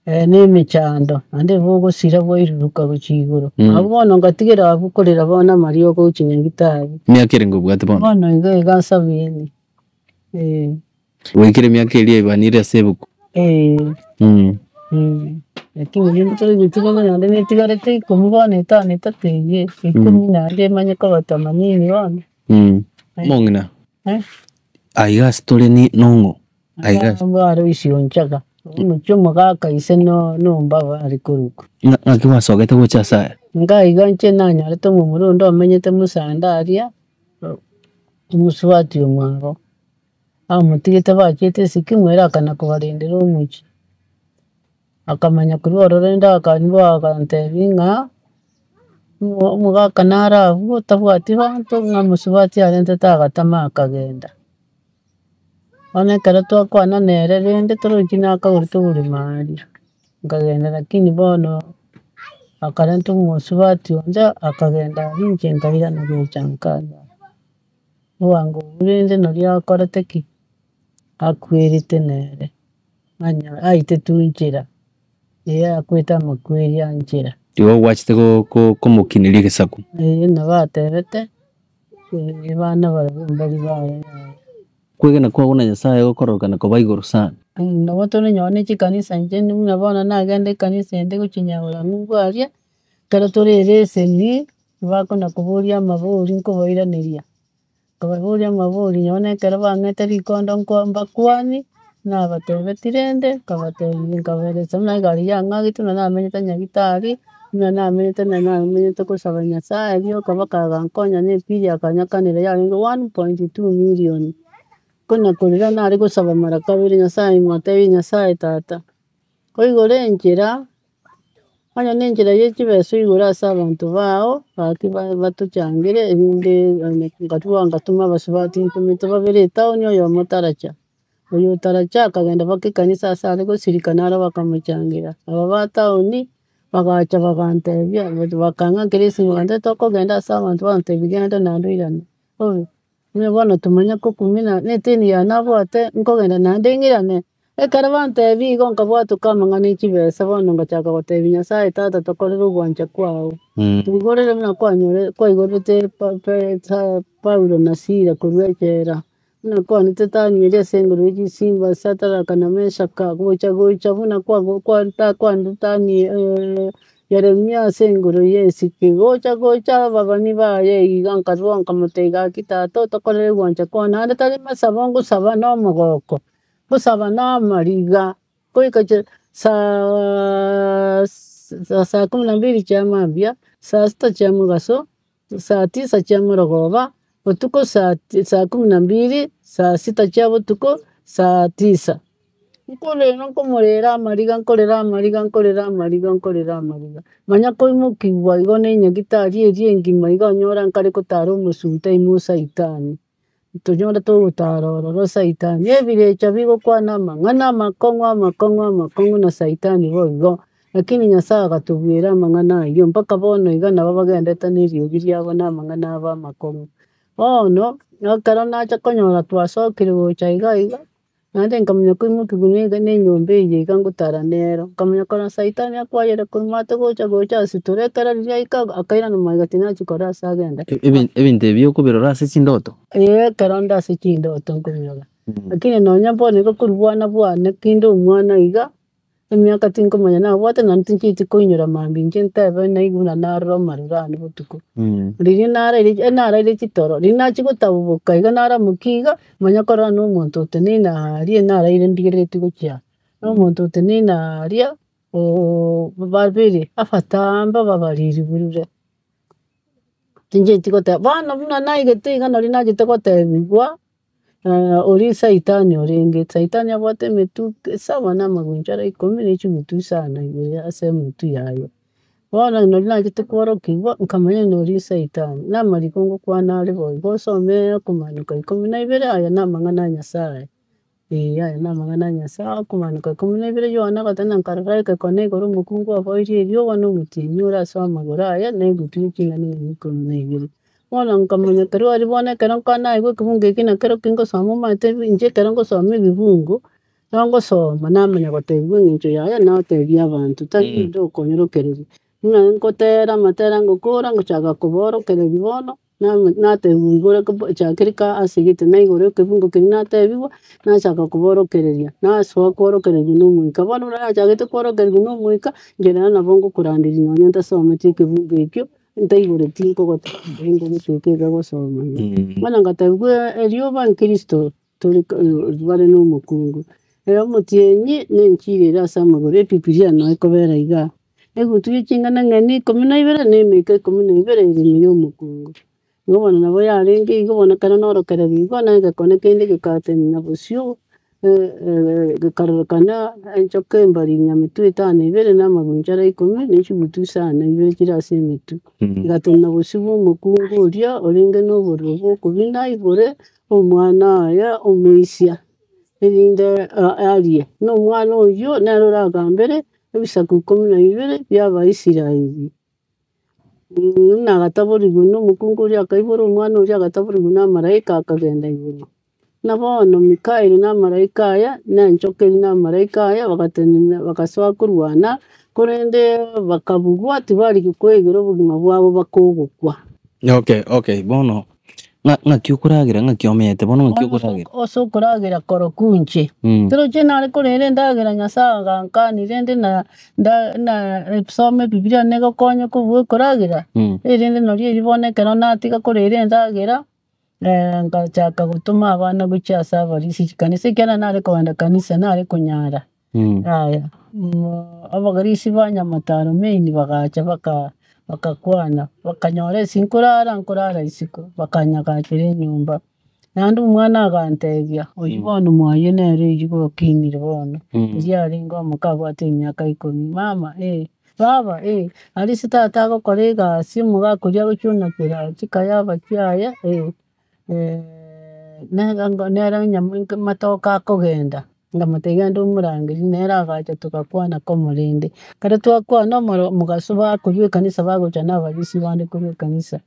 na emechando, naende bogosira bwairuruka gochia igoro. Abwo bono ngatigera abwo korera bono amariogo gochia nyagetari. Emiaka erenge obwate bono? Bono iga iga sabini, eh. Gwaikire emiaka eria ebanire ase ebuku. Eh. Lakini rende toigweti bono naende netigarete ikomi bono etano etato eyio, ikomi naende emanye koba themanini bono. Omong'ina, aiga ase tore ni nong'o? Aiga ase. Mbare oisia onchaga, omochie omogaka ise no- nombaba are korokwa. Ng'a- Ng'aki gwasogete gocha ase aya? Iga iga inche nanyorete omomura onde omenyete mosanda aria, omosubati omwabo. Amotigete bachiete esikimu ere akana kobarendera omochie. Akamanya korwa ororo rende akanywa agantebia ng'a, omogaka nare abwo tabwati banto ng'a mosubati arentete agatama akagenda. Bono ekero twakwana nere rende torochi nakagorete oboremo aria, nkagenda lakini bono, akarenta omosubati onde akagenda aria inche nkairana gocha nka igaa. Obwango obwo rende naria akorete ki? Akwerete nere, anya aitetwe nchera, eh akwete amakweri a nchera. Igo gwachete go- ko- komokineria egesaku. Eh nabo atebete, abana barabwo mbari baye yaya. Kwegena kwago na Nyasaye gokororokana koba igoro sana. Nabo tore nonye na chikanisa inche buna bono nagenda ekanisa ende gochia nyagora ng'umbu aria, ekero tore ereseni, bakona koboria amabori nkobairaneria, nkababoria amabori nonye na ekero bang'ete rikondo nko mbakwanie, nabatebetie rende, nkabatebia nkabaeresa buna egari yang'agete buna namenyete nyagetari, buna namenyete na namenyete kosaba nyasaye rioka mpaka agankonya na ebill akanyakanera yarenge 1.2 million. Konya korera nare gosaba mara kabere nyasaye motebie nyasaye tata, oigore enchera. Onye na enchera ya chibesa oigure ase abanto bao, gaki batochangere erinde nkarwa ngatoma abasubati ntomete babere etown oyomo taracha. Oyo otaracha akagenda mpaka ekanisa ase are gosirika naro bakamochangera. Aba ba town, bagacha bagantebia, bakang'akera esimi bagantebia tokogenda ase abanto bagantebia genda naende oirane, bono buna bono tomanya kokumia na na eteni yane nabwate, nkogenda naende ng'irane. Ekero bantebia igo nkabwatoka amang'ana ya chibesa bono ngachaka gotebia nyasaye tata tokorere ogwancha kwago. Toigorere buna kwanyore kwaigorete pa- pa Paulo na Sila korwa echela, buna kwanete Daniel ase engoro ya chisimba Sadaraka na Meshaka, gocha gocha buna kwago kwanta kwanete Daniel Yeremia ase engoro ya esike, gocha gocha ababani baye iga nkarwa nkamotebia gaki tata otokorere gwancha kwao naende tari masabo ngosaba na omogoko, ngosaba na amariga, goika chi saaaa saa kumi na mbili chia mambia, saa sita chia mogaso, saa tisa chia morogoba, botuko saa ti saa kumi na mbili, saa sita chia botuko, saa tisa. Nkorera nkomorera amariga nkorera amariga nkorera amariga nkorera amariga, manya koimokiwa igo na enyagitari eria engima iga onyora nkare kotara omosunte ime osaitani, tonyore togotara ororo saitani, ebirecha bigokwana amang'ana amakong'u amakong'u amakong'u na saitani boigo, lakini nyasaye agatobuera amang'ana aywo mpaka bono iga nabo bagendete na eriogi riabo na amang'ana abo amakong'u. Bono, ekero nacha konyora twasokire gocha iga iga. Naende nkamanya koimokiwa na ega na enyomba eye iga ngotara nero, nkamanya korora saitani akwayera korwa maate gocha gocha ase tore ekero riria aika akairana magega tinachia korora ase agenda. Ebinto ebi okobirora ase chindoto? Eeh ekero nde ase chindoto nkobirora, lakini nonya bono iga korwa bwana bwane kinde omwana iga, Emiaka tinkomanya nabwate naende tinchieti koinyora mambia inche ntebe naigwe buna narora amaroro ane botuko. Riria naraire naraire chitoro, riria nachia gotaboboka iga naramokia iga, manya korora na omonto oteneine aaria naraire ndigereretie gochia aa, na omonto oteneine aaria babere, abatambe ababariri burure. Tinchieti goteba, bono buna naigete iga nari nachete gotebiwa. Oria saitani orenge, saitani abwate emetwe saba na amagunchara ikomi na chigutu isano igoro ase emotwe yaye. Bono nari nachete kworokigwa, nkamanya ng'a oria saitani, na amariko ngokwana are boigo osome okomanuka ikomi na ibere, aya na amang'ana a nyasaye. Eh aya na amang'ana a Nyasaye akomanuka ikomi na ibere Yohana agateba nkarora egekone igoro omokungu oboirie erioba na omotienyi ore ase amagoro aye, na egutu ya ching'enang'eni ikomi na ibere. Bono nkamanya korwa aria bono ekero nka naigwa ekebungo ekio nakerokio ngosoma omanyete inche ekero ngosoma ebibungo, ekero ngosoma namanya gotebiwa eng'encho yaye natebia abanto, tari onde okonyorokereria. Buna ngotera amatera ngokora ngochaka koborokereria bono, nama natebiwa igoro ekebo chakire ka ase gete naigora ekebungo keria natebiwa, nachaka koborokereria, nasoa kworokereriwa na omoika. Bono buna nachagete kworokereriwa na omoika, inche nere nabo ngokoranderia nonye ntasometi ekebungo ekio, ntaigoreti nkogotebia ngogotoka iga gosoma iga. Bono ngatebiwa erioba nkristo tore bare na omokungu, omotienyi na enchiri ere ase amagoro, ebibiria noo ekobera igaa. Egutu ya ching'enang'eni ikomi na ibere, na emeika ikomi na ibere ere ime ya omokungu. Igo bono nabo yarenge igo bono ekero naorokereriwa igo, na egekone kende gekatenena bosio, gekarorekana enchoka embari nyametwe etano ebere na amagunchara ikomi, na chigutu isano na ibere chire ase emetwe. Egatenena bosio bwa omokungu oria orenge na obororo bwa okobina aibore, omwana oye omoisia, erinde arie, na omwana oywo nere oragambere. Ebisaku ikomi na bibere bia abaisraeli. Buna agataborigwe na omokungu oria akaibora omwana oria agataborigwa na amalaika akagenda igoro. Na bono Mikaeli na amalaika aya, na enchoka eria na amalaika aya, bagatenena bagasoa korwana, korende bakabugwa tibarigi koegera obogima bwabo baka ogokwa. Okay, okay, bono ng'a ng'aki okoragera ng'aki omete bono ng'aki Bono okoragera? ase okoragera korokwo inche, toroche nare korera endagera Nyasaye agankani rende na nda na soma ebibiria negokonya kobua okoragera, erinde nari erio bono ekero natiga korera endagera, ngachaka gotoma abana gochia ase abarisia chikanisa ekiagera nare kogenda kanisa nare konyara. Yaya, abagarisi ba Nyamataro main bagacha baka bakakwana, bakanyora ase nkorara nkorara isiko, bakanyagachera enyomba. Naende omwana agantebia, oywo bono mwaye nere oywo gwakinire bono, riria arenge omoke abwate emiaka ikomi, mama eh, baba eh, aria ase tata agokora egasi omogaka oria agochia onachera chikayaba chiaye eh, nere ngo nere nyamo matoke akogenda. Nkamotebia genda omorangerie, nere agacha togakwana komo rende. Ekero twakwana omoro omogaso bakorwa ekanisa bagocha na abarisia bande korwa ekanisa.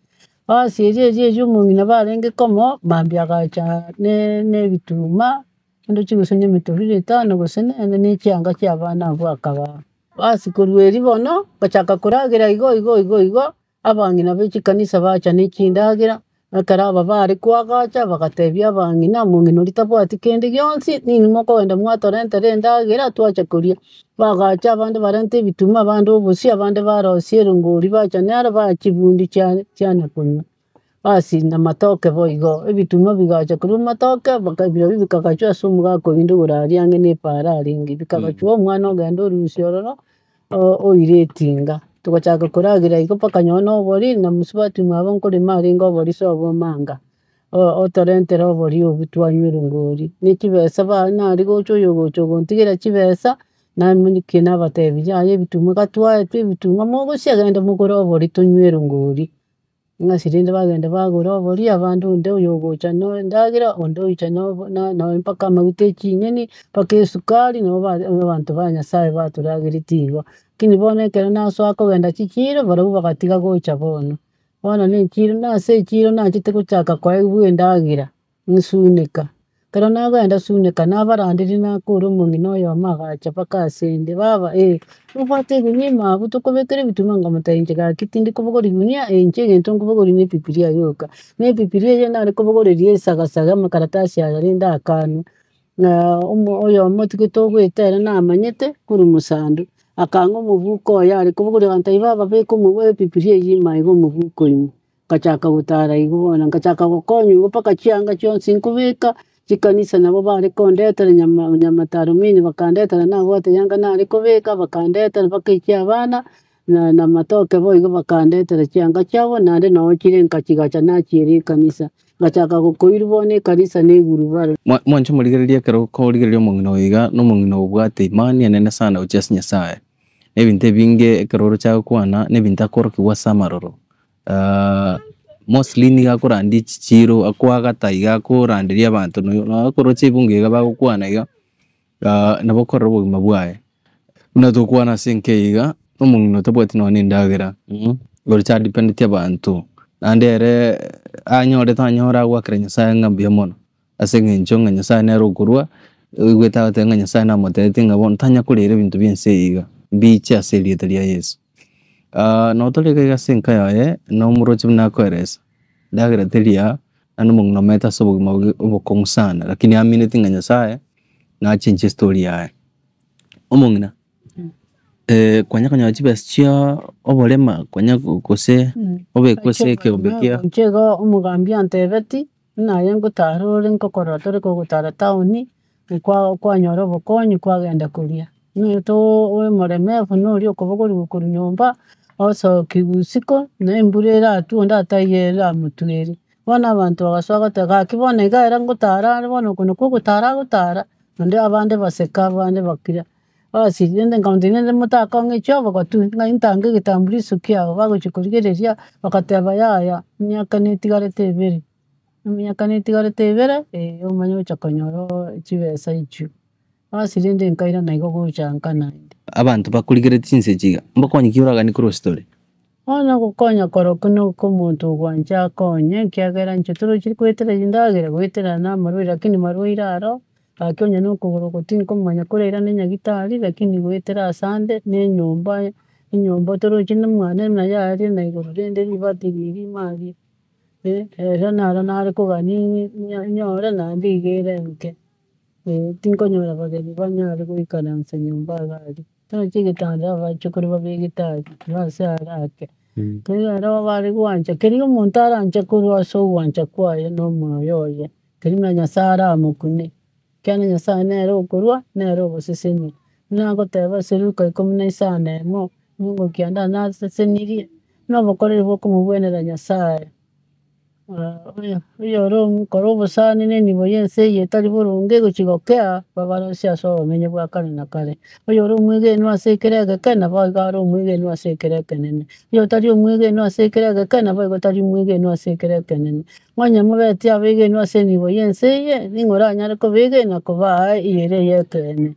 Basi erio erio erio omong'ina barenge komo, mambia agacha ne na ebituma, ndoche gose na emetoriro etano gose nene na echianga chia abana abwo akabaa. Basi korwa erio bono, ngachaka koragera igo igo igo igo, Abang'ina be chikanisa bacha ne chindagera, ekero aba bare koagacha bagatebia abang'ina, omong'ina oria tabwati kende gionsi, ninwe mokogenda mwatorentera endagera twacha koria. Bagacha abande barente ebituma, abande obosie, abande barosia erongori bacha nero baa chibundi chia chiana konywa. Basi na matoke boigo, ebituma bigacha korwa amatoke, baka birobio bikagachwa ase omogaka oyio ndogoro aria ang'e na epaara arenge, bikagachwa omwana ogenda orusia ororo. Oire etinga, togachaka koragera igo mpaka nonye na obori, na mosubati omwabo nkorema arenge obori sobo omanga, otorentera obori obwo twanywa erongori, na chibesa ba nare gocha oyo ogocha ogontigera chibesa, namonyokia nabatebia yaya ebituma gatwaetwe ebituma mogosia genda mogore obori tonywe erongori. Ng'asi rende bagenda bagora obori, abande onde oyo ogocha na endagera, onde oicha na obo na nonye mpaka amaguta ya chinyeni, mpaka esukari, nabo ba abanto ba Nyasaye batorageretie igo. Lakini bono ekero nasoa kogenda chichiro, barabwo bagatiga gocha bono. Bono na echiro nase echiro nachete gochaka koegwa endagera, nsuneka. Ekero nagenda suneka nabaranderia nakora omong'ina oyomo agacha mpaka asende, baba eh, nobwate egunia ime abwo tokobekera ebituma nkamotebia inche gaki tindi kobogoria gunia inche egento nkobogoria na ebibiria yoka, na ebibiria eye nare kobogoreria esagasaga amakaratasi aya rende akanwa, na omo oyomo otigete ogoeta ere namanyete korwa mosando, akang'a omobuko oye are kobogoria agantebia baba beka omo ebibiria eywo ime iga omobuko ime. Ngachaka gotara igo bono, ngachaka gokonywa igo mpaka chianga chionsi nkobeka, chikanisa nabo bare kondetera nyama nyamataro mini bakandetera nabwate yanga nare kobeka, bakandetera mpaka echia abana, na na matoke boigo bakandetera chianga chiabo, naende noo chire nkachigacha nachiera ekanisa. Ngachaka gokoirwa bono ekanisa na egurubaro. Mwanche morigererie ekero okorigereria omong'ina oyo iga, na omong'ina obwate imani enene sana gochia ase Nyasaye. Na ebinto ebinge ekero oroche agokwana, na ebinto akorokigwa ase amaroro. Mostly nigo akorandia chichiro, akoagata iga akoranderia abanto nonya okoroche ebunge iga bagokwana iga, nabo okorora obogima bwaye. Buna tokwana ase enka eye iga, omong'ina otabwati nonya na endagera, oroche adependeti abanto, naende ere anyore tanyora agoakera nyasaye ng'a mbuya mono, ase eng'encho ng'a nyasaye nere okorwa, oigwete agoteba ng'a nyasaye namotebetie ng'a bono tanya korera ebinto bia ense eye iga, mbiche ase erieta ria Yeso. Nabo tore iga iga ase enka yaye, nomoroche buna akoeresa, endagera teri aa, naende omong'ina omanyete ase obogima obokong'u sana, lakini amineti ng'a nyasaye, nachenchie estory yaye. Omong'ina, kwanya konyora chibesa chia oborema kwanya gose obekwe ase ekeombe kia. Inche igo omogambi antebeti, buna aye ngotara ore nkokorora tore kogotara town, kwa kwanyora obokonyi kwagenda koria. Nigo omoremevu na oria okobogoriwa korwa nyomba, osokiwa isiko, na embura eratwe onde ataiyo eramotwere. Bono abanto bagasoa goteba gaki bono iga ere ngotara are bono oko nakwo ogotara agotara, naende abande baseka abande bakira. Basi rende nkamotebia rende motakong'e obogotu, ng'ai ntange egetambulisho kiago, bagochia korigereria, bagateba yaya, emiaka netigarete ebere, emiaka netigarete ebere, eh omanye gocha konyora chibesa echio. Basi rende nkairana igo gocha nka naende. Abanto bakorigeretie chinsa echi iga, mbakonye ki oraganie korwa ase tore? Bono ogokonya korokwo na oko omonto ogwancha akonye, ekiagera inche torochi goetera endagera, goetera na amarwaire lakini marwaire aro, gaki onye na okogoro oko tinkomanya korairane nyagetari, lakini goetera ase ande, na enyomba, enyomba torochi na mwane buna yaerire na igoro rende ribati riria ime aria, ere naro nare kogania nyore naende iga ere enke. Tinkonyora bageni banyare goikaransa nyomba iga aria, torochi egetanda abachokoro babegete aria, iga ase are ake, ekero bare goancha keri omonto aranche korwa ase ogwancha kwaye na omoyo oye, keri buna Nyasaye aramokune, ekiagera Nyasaye nere okorwa, nere ogosesenia. Buna agoteba ase Luka ikomi na isano na emo, Mungu kianda nasesenirie, buna obokoreri bokomobwenera Nyasaye. Oyore omokora obosani na enibo ya ense eye etari boronge egochia gokea, babarosie ase obomenyo bwa kare na kare. Oyore omwegenwa ase ekere egeke, nabo iga are omwegenwa ase ekere ekenene. Oyotari omwegenwa ase ekere egeke, nabo igo tari omwegenwa ase ekere ekenene. Onye mobeti abegenwa ase enibo ya ense eye, ning'o oranyare kobegena kobaa ere ya ekeene.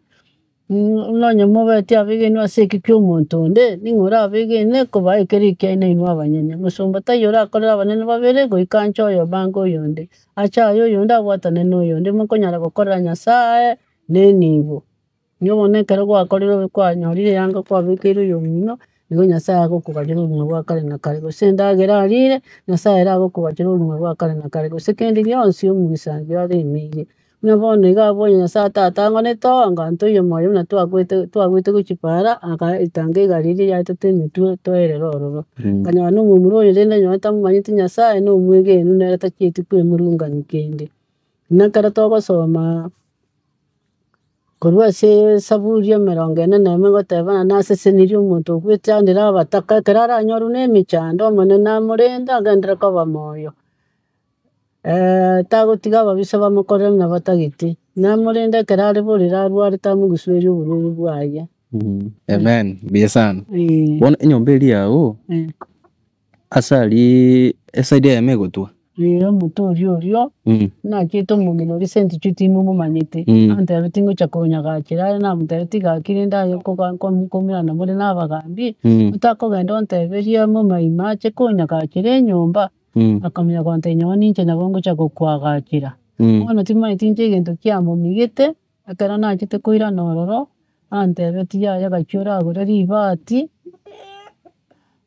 Nonye mobeti abegenwa ase eki kia omonto onde, ning'o orabegene kobaa ekere ekiaino inwe abanyene. Mosomba taiyo orakorere abanene babere, goika anche oyomo ange oyonde, achaye oyonde abwatane na oyonde, mokonyara gokorera Nyasaye na enibo. Inwe bono ekero gwakorire kwanyorire eyanga kwabekeire oyomino, nigo Nyasaye agokogachera obogima bwa kare na kare, gose endagera arire, Nyasaye ere agokogachera obogima bwa kare na kare, gose kende gionsi omogisangio aremeirie. Buna bono iga abwo onye Nyasaye atatang'anete oo, anga ntoiyo moyo buna twakwete twagwete gochia para, akaetanga egari eria yaetete emetwe toerere ororo. Nkanyora na omomura oyo rende onye tamomanyeti Nyasaye na omwegenu nere tachieti koemurungani kende. Buna ekero togosomaa korwa ase esaburi emerongo ene na emo egoteba ng'a nasesenirie omonto ogwechandera abataka, ekero aranyorwe na emechando omonene amorende agenderere koba moyo. Tagotiga ababisa bamokorere buna batagete, namorende ekero are borere arwarete amogusuerie oborwaire bwaye. Amen, mbuya sana. Eh. Bono enyomba eria yago, Eh. ase aria eside eyemo egotwa. Eh, omote oria orio, nachiete omong'ina oria senti chiu timomomanyete, antebetie ngocha konyagachera are namotebetie gaki rende aye nkoga nkomerana more na abagambi, otakogenda onteberie momaima ache konyagachera enyomba. Akamanya gontebia nyowe ninche nabo ngocha gokoagachera. Bono timanyeti inche egento kiamomigete, ekero nachete koirana ororo, antebetie yaya gachia oragore ribati,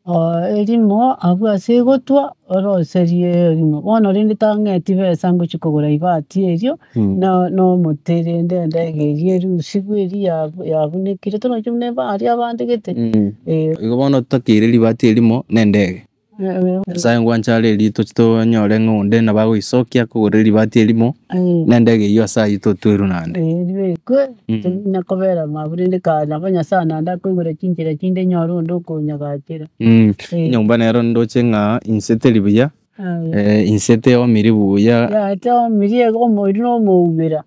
erimo abwo ase egotwa, oroserie erimo. Bono rende tang'eti besa ngochia kogora ribati erio, na na omote rende endege eria erusigwe eria ya yabunekire, torochi buna aria abandegete, eh. Igo bono totakeire ribati erimo na endege. Nyasae ngwanche are erio toche tonyore ng'a onde nabo agoisokia akogorere ribati erimo, na endege eyio ase ayio totwerwe naende. Ribekwe, nakobera mabu rende kare nabo Nyasae naende akoigora chinchera chinde nyore onde okonyagachera. Enyomba nero ndoche ng'a inse teri buya, inse teomiri buya. Yaya teomiri iga omoerio na omoubera.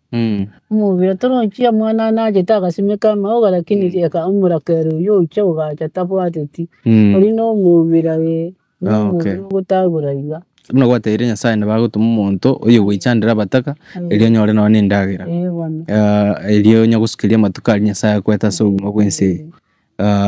Omobere torochia omwana nachete agasimeka amaoga lakini rieka omorakera oyio ocha ogacha tabwateti, oria na omobere ee, na Ah, okay. omobere ogotagora iga. Buna gwatebirie Nyasaye nabo agotoma omonto oyogoichandera abataka, erio onyore nonye na endagera. Eh bono. Erio onye gosukeria amatuko aria Nyasaye akoete ase obogima bwa ense eye.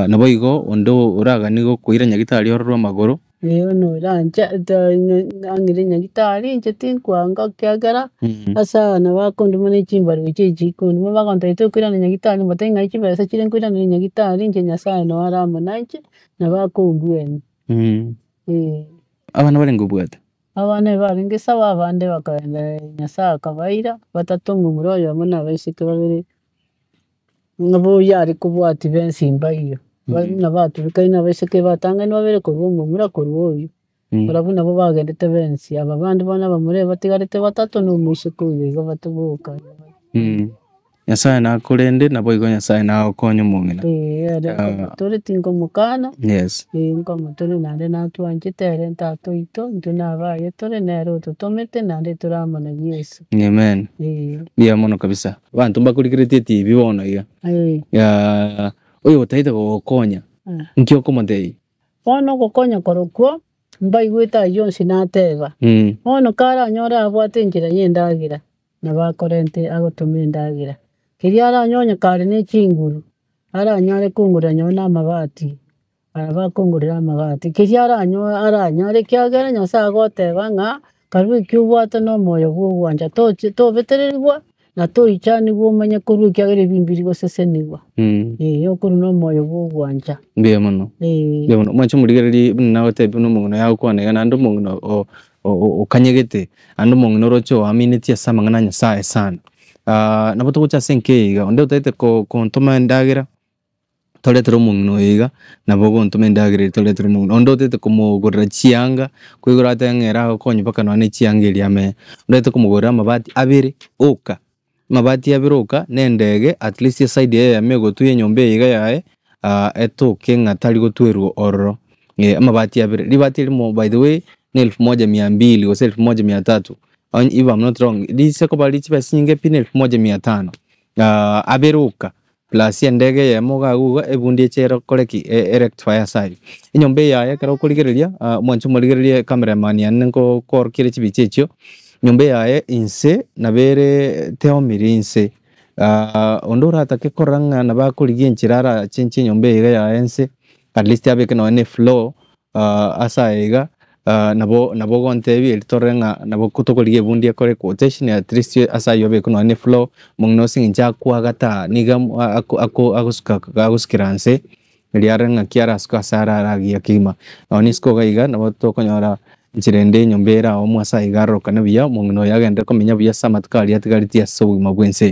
Naboigo onde oraganie gokoira nyagetari ororwe amagoro. Eh bono oranche ang'ire nyagetari inche tinkwanga ekiagera, ase abana bakonduma na chimbaru echi echikonduma bagontebia tokoirana nyagetari mbatebie ng'ai chibesa chire nkoirana nyagetari inche Nyasaye noo are amo na inche, nabo akombwenia eh. Abana barenge obwate? Abana ebarenge sawa abande bakaenda Nyasaye akabaira, batato omomura oyomo na abaiseke babere, nabo oyio are kobwatia bensi mbaiyo, buna batubekaine abaiseke batang'ani babere korwa omomura korwa oyio. Barabwo nabo bagendete bensi, aba bande bono abamura batigarete batato na omoiseke oyo iga batoboka. Nyasaye nakorende, naboigo Nyasaye nagokonye omong'ina. Eh, ere nkomotore tinkomokana, Yes. eh nkomotore naende natwanchete ere tata oito, intwe na abaye tore, nere ototomete naende tore amo na Yeso. Amen. Eh. Mbuya mono kabisa. Abanto mbakorigeretie etibi bono iga. Eh. Oyo otaete gogokonya, nki okomotebia? Bono ogokonya korokwo, mbaigwete ayio onsi nateba, bono karanyore abwate enchera ya endagera, nabo akorente agotoma endagera. Keria aranyonye kare na chinguru, aranyare kongorera nonye na amabati, nabo akongorera amabati. Keria aranyore aranyare ekiagera nyasaye agoteba ng'a, karue ekio obwate na omoyo bwa ogwancha tochi tobetereriwa, na toichaniwa omanye korwa ekiagera ebi mbiri goseseniwa. Eh, okorwa na omoyo bwa ogwancha. Mbuya mono. Eh. Mbuya mono. Mwanche omorigereria buna nagotebia buna omong'ina oyo agokwana iga naende omong'ina o- o- okanyegete, naende omong'ina oroche oaminetie ase amang'ana a Nyasaye sana. Nabo togocha ase enka eye iga, onde otaete ko- kontoma endagera, toretere omong'ina oyo iga, nabo ogontoma endagera eria toretere omong'ina. Onde otaete komogorera chianga, koigoro atebe ng'a ere agokonye mpaka nonye na echianga eria ame. Onde otaete komogorera amabati abere oka, amabati abere oka, na endege at least eside eyemo egotwa enyomba eye iga yaye, etoke ng'a tari gotwerwa ororo, amabati abere. Ribati erimo by the way, na elfu moja mia mbili gose elfu moja mia tatu, onye if am not wrong, rise koba ri chibesa chinyinge pi na elfu moja mia tano, abere oka, plus endege eyemo iga agwo iga ebundi eche ekore ki? Erectify ase aywo. Enyomba eye yaye ekero okorigereria, mwanche omorigererie cameraman yane nko koorokia ere chibicha echio, enyomba eye yaye inse nabo ere teomiri inse, onde oratake korora ng'a nabo akorigia enchera arachenchie enyomba eye iga yaye inse, at least abeke nonye na efloor, ase aya iga, nabo nabo ogontebia erio torore ng'a nabo tokorigia ebundi ekore quotation at least ase aywo abeke nonye na efloor, omong'ina ase eng'encho akoagata aa nigo amo ako ako agosuka agosukera nse, erio arore ng'aki arasuke ase arare agiya kegima. Nonye isiko iga iga nabo tokonyora enchera ende enyomba ere aomo ase aiga arorokane buya, omong'ina oyo agenderere komenya buya ase amatuko aria atigaretie ase obogima bwa ense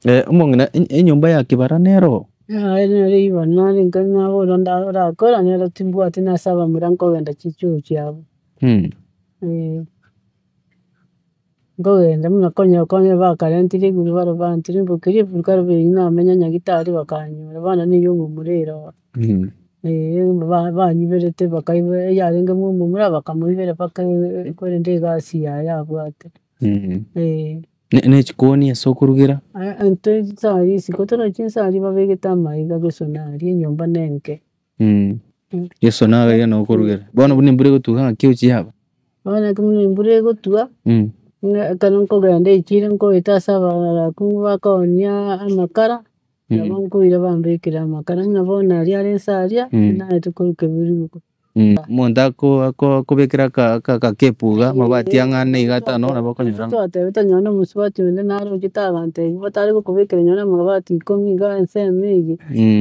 eye. Omong'ina enyomba ya kibara nero oo? Yaya nere igo nare nka nabora orakora nere timbwati nase abamura nkogenda chichoo chiabo. Nkogenda buna konya konya bakarentire igoro bare bantirimbokeria eburukaru eywo namenya nyagetari bakanyora, bono nigo omomura ere oo. Ba- banyiberete bakaiba eyarenge mwa omomura bakamoibera mpaka korende egasi yaye abwate. Ne ne echikoni ase okorugera? Intwe chinsa aria isiko torochi chinsa aria babegete amaiga gosona aria enyomba na enke. Gesona iga iga okorugera. Bono buna embura egotuga ng'aki ochiaba? Bono ekero buna embura egotwa, ng'a ekero nkogenda echiro nkoeta ase abakungu bakoonia amakara, nabo nkoira bambekere amakara buna bono aria are nsa aria, naete korwa kebirigo. Omonto ako ako akobekera aka aka akakepu iga, amabati ang'ane iga atano nabo okonyora. Twatebete nonye na omosubati onde naroche tagontebia batare gokobekera nonye na amabati ikomi iga ensemo eye,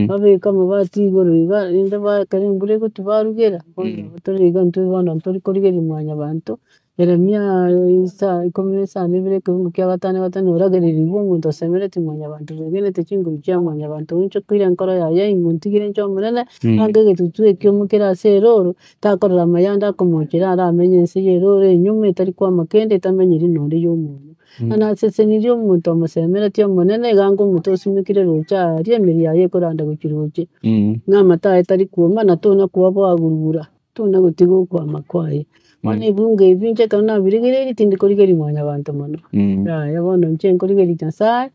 babeke amabati igoro iga rende ba ekero embura egotwa barugera, bono tore iga intwe bono ntori korigereria mwanyabanto, Yeremia saa ikomi na isano ibere ekefungu kia gatano gatano oragererigwe omonto osemeretie mwanyabanto bwegenete chinguru chia mwanyabanto oonchokeire enkoro yaye imotigire inche omonene, anga egetutu ekiomo kere ase eroro, takorora amaya ande akomochera aramenye ense ya eroro enyume etari kwama kende etamenyiri nonde ya omonyo. Bono nasesenirie omonto omosemeretie omonene iga anga omonto osimekire roche aria emeri yaye ekoranda gochia roche, ng'a amato aye tari kuoma na tona koba agurugura. Tona gotiga okwama kwaye. Bono ebunge ebi inche ekero nabirigereirie tindi korigereria mwanyabanto mono, yaya bono inche nkorigereria Nyasaye,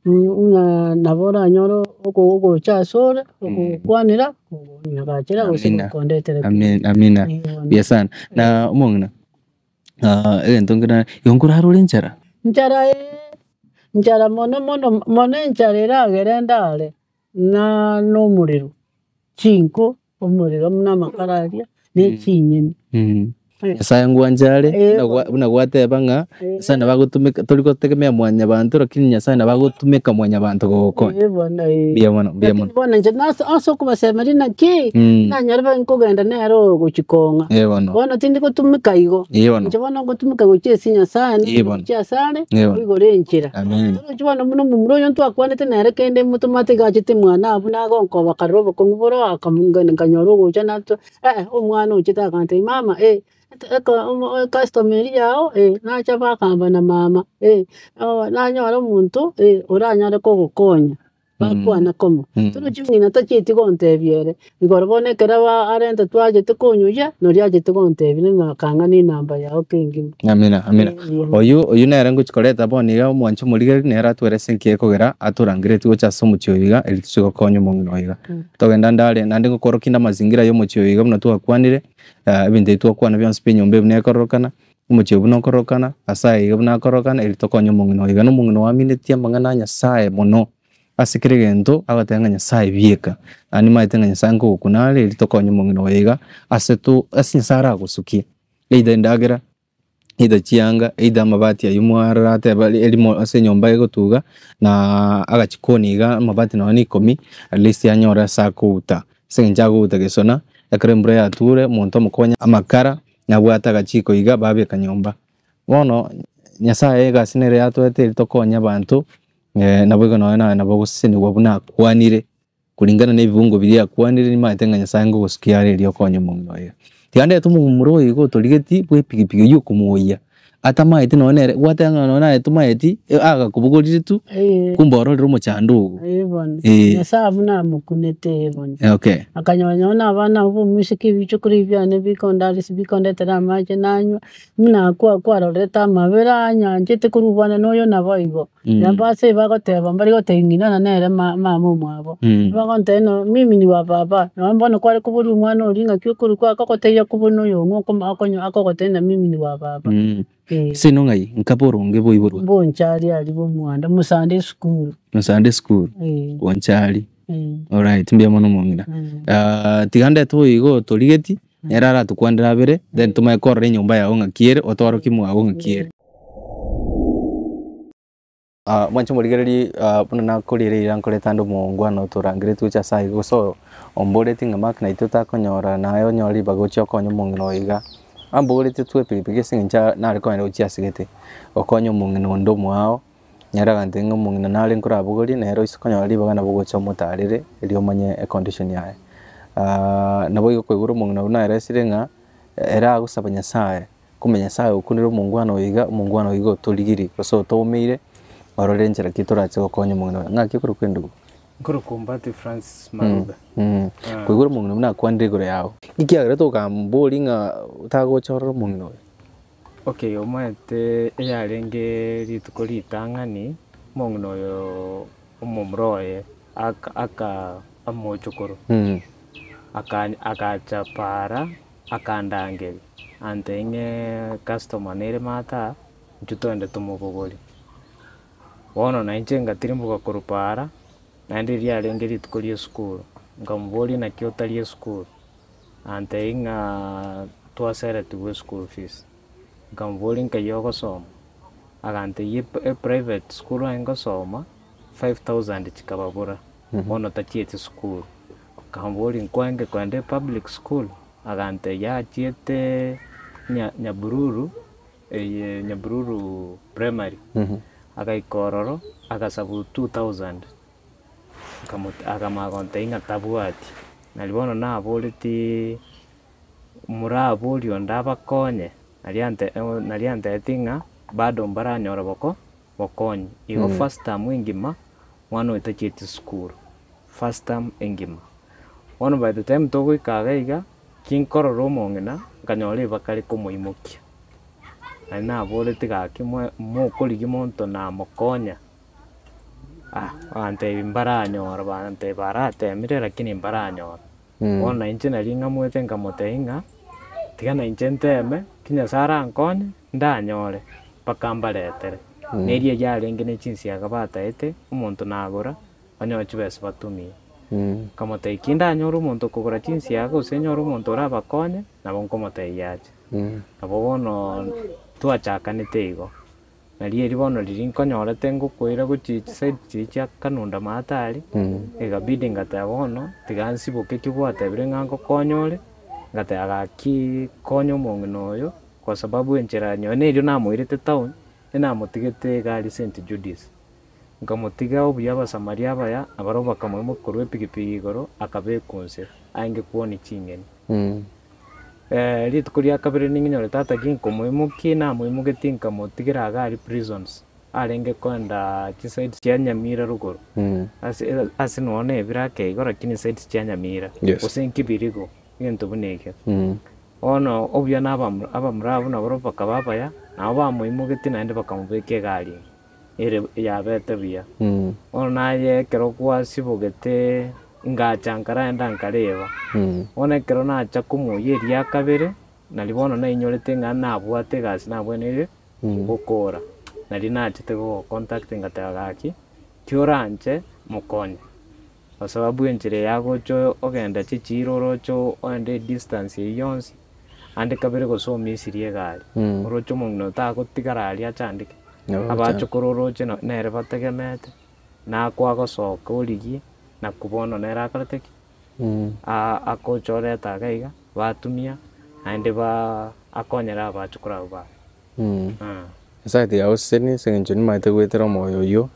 ng'a nabo oranyore oko ogocha asore, okogokwanera, okonyagachera gose Amina. gokondetera pi. Amen, amina. Eeh bono. Buya sana. Na omong'ina. Egento nkere igo nkorara ore enchara? Nchara ee, nchara mono mono mono enchara eragere ndare, na na omorero, chinko, omorero buna amakara aria, na echinyeni. Nyasaye ngwanche are, buna gwa- buna gwateba ng'a, Nyasaye nabo agotumeka tori gotegemea mwanyabanto lakini Nyasaye nabo agotumeka mwanyabanto gogokonya. Eh bono eh. Mbuya mono, mbuya mono. Lakini bono inche nase ase okobasemeria naki, nanyare babe nkogenda nere oyo gochia kong'a. Eh bono. Bono tindi gotumeka igo, Eh bono. inche bono ngotumeka gochia ase Nyasaye, Eh bono. gochia asare, Eh bono. oigore enchera. Amen. Torochi bono buna omomura oyo ntwakwanete nere kende motomate iga achete mwane abwo nagonkoba karora obokong'u bore oo akamong'aina nkanyora ogocha natwa eh omwana ochete agantebia mama eh, eko omo ecustomer eria yago eh, nacha bakamba na mama eh, nanyora omonto eh, oranyare kogokonya, bakwana komo. Torochi ng'ina tachieti gontebia ere, igoro bono ekero ba arenta twachete konyoyia, noria achete gontebia ng'a akang'a enamba yago kengima. Amina, amina. Oyio oyio nere ngochia koreta bono iga omwanche omorigereria nere atwerese nki ekogera atorangeretie gocha ase omochie oyo iga eri tochie gokonya omong'ina oyo iga. Togenda ndare naende ngokorokia inde amazingira ya omochie oyo iga buna twakwanire, ebinto ebi twakwana bionsi pi enyomba eye buna ekororokana, omochie oyo buna okororokana, ase aya iga buna akororokana eri tokonye omong'ina oyo iga. Na omong'ina oaminetie amang'ana a Nyasaye mono, ase kera egento agoteba ng'a Nyasaye bieka, naende nimaete ng'a Nyasaye nkogokuna are eri tokonye omong'ina oyo iga, ase to ase Nyasaye aragosukie, either endagera, either chianga, either amabati aywo mwarora ateba erimo ase enyomba egotuga, na agachikoni iga amabati nonye na ikomi, at least anyore ase akouta, ase eng'encho agouta gesona, ekero embura yature, omonto omokonye amakara, nabwate agachiko iga babeka nyomba. Bono, Nyasaye egasi nere yatoete eri tokonye abanto, naboigo nonye naye nabo ogosesenigwa buna akwanire. Kulingana na ebibungo biria akwanire nimaete ng'a Nyasae ngogosukia are erio okonye omong'ina oye. Tiga ndete omomura oyo iga otorigetie bwa epigipigi oyio okomoyia, atamaeti nonye nere gwateba ng'a nonye naye tomaeti, agakobogorire tu, kumbe ororire omochando ogo. Ee bono, Eh. Nyasae buna amokunete ee bono. Okay. Akanyora nonye na abana abwo omoiseke ebichokoro ebi biane bikondarisia bikondetera amache nanywa, buna kwa kwarorete amabera anyanchete korwa obwana na oyo nabo igo. Nabo ase bagoteba mbari gotebia ng'ina na nere mama omwabo, bagontebia no mimi ni wa baba, nonye bono kware koboria omwana oria ng'aki okorokwa akogotebia akobori na oyong'o okoma okonyo akogotebia ng'a mimi ni wa baba, eh. Ase ino ng'ai nka boronge boiborwa? Bonchari aria bwa omwanda, mosande esukuru. Mosande esukuru, Eh. Bonchari, Eh. alright mbuya mono omong'ina. Tiga ndete oyo iga otorigeti, nere aratukwanere abere, then tomanye korora enyomba yago ng'aki ere, otwarokie mwago ng'aki ere. Mwanche morigererie buna nakorire riria nkorete ande omongwana otorangeretie gocha ase aiga gose omboretie ng'a Mark naitwe takonyora naye onyore ribaga ochie okonye omong'ina oyo iga. Amboretie twe epigipigi ase eng'encho nare kogenda gochia asegete, gokonya omong'ina onde omoao, nere agantebia ng'a omong'ina nare nkorabogorie nere oise konyora ribaga nabo ogocha omotarere erio omanye econdition yaye. Naboigo koigwa omong'ina oyio naeresire ng'a ere agosaba Nyasaye. Kumbe Nyasae okunire omongwana oyo iga, omongwana oyo iga otorigirie, gose otoumeire, orore enchera ki torache gokonya omong'ina oyo. Ng'aki okorokwa endugu? Nkorokwa Ombati Francis Maruga. Koigure omong'ina buna akwanire igoro yao. Ekiagera tokamboria ng'a otagocha orore omong'ina oyo. Okay, omanyete eyarenge rituko ritang'ani, omong'ina oyo omomura oye aka aka amochokoro, aka agacha para. Akandangeria, antebia ng'ee customer nere maate aa, intwe twende tomobogorie. Bono na inche ngatirimboka korwa paara, naende riarenge rituko ria esukuru, nkamoboria naki otari esukuru, antebia ng'a twaseretigwe eschool fees, nkamoboria nkai ogosoma, agantebia eprivate school aye ngosoma, 5000 chikababora, bono tachieti sukuru. Nkamoboria nkwange kogenda epublic school? Agantebia achiete Nyabururu eye Nyabururu primary, agaika ororo agasabwa 2000, akamanya gontebia ng'a tabwati. Nari bono naboretiiii moraborie onde abakonye, nari antebetie ng'a bado mbaranyora boko bokonyi. Igo first term engima mwana oyo tachieti sukuru, first term engima. Bono by the time togoika iga iga, ki nkorora omong'ina, nkanyora ebakare komoimokia. Naende naboreti gaki moe mokorigia monto namokonya, ah bantebia mbaranyora, bantebia baratemire lakini mbaranyora. Bono na inche nari ng'amoete nkamotebia ng'a, tiga na inche nteme, ki Nyasaye arankonye. Ndanyore, mpaka mbaretere. Na eria yarenge ne chinsiaga bataete, omonto nagora, banyore chibesa batumie. Nkamotebia, ki ndanyore omonto okogora chinsiaga gose nyore omonto orabakonye, nabo nkomotebia ache. Nabo bono twachakanete igo. Nario erio bono riria nkonyorete ngokoira gochia chiside chiria chia Kanunda maate aria, ekabidi ngateba bono tiga nsiboke ekio gwatebire ng'a ngokonye ore, ngateba gaki konya omong'ina oyo, kwa sababu enchera nonye na erio namoirete town, enamotigete iga aria St. Judies. Nkamotiga obuya Abasamaria abaya, nabarabwo bakamoimokia korwa epigipigi igoro, akabekwa inse, aenge kwonia ching'eni. Rituko ria kabere ning'inyore tata ginkomoimokia, namoimogetie nkamotigera iga aria prisons, arenge koenda chisides chia Nyamira rogoro, ase ase nonya na ebiro ake igo lakini sides chia Nyamira, Yes. gose Nkibirigo, egento buna ekio. Bono obuya na abamu abamura abwo nabarobwo bakaba abaya, nabo bamoimogetie naende bakamobeka egari ime, ere yabete buya. Bono naye ekero gwasibogete ngacha nkaraenda nkareba, bono ekero nacha komoyia eria kabere, nari bono nainyorete ng'a nabwate egasi nabweneire gokora, nari nachete gogocontact ngateba gaki, kioranche mokonye. Kwa sababu enchera eye agocha ogenda chichiiro oroche oende edistance eyio yonsi, ande kabere gose omisirie egari, oroche omong'ina otagotigara aria achandeke, abachokoro oroche nere bategemeete, nakwagosoka origie, naku bono nere akorete ki? Akocha oreta iga iga, batumia, naende ba akonyere abachokoro abwo baye. Nyasaye tiga agosesenie ase eng'encho nimaete goetera omoyo oyio,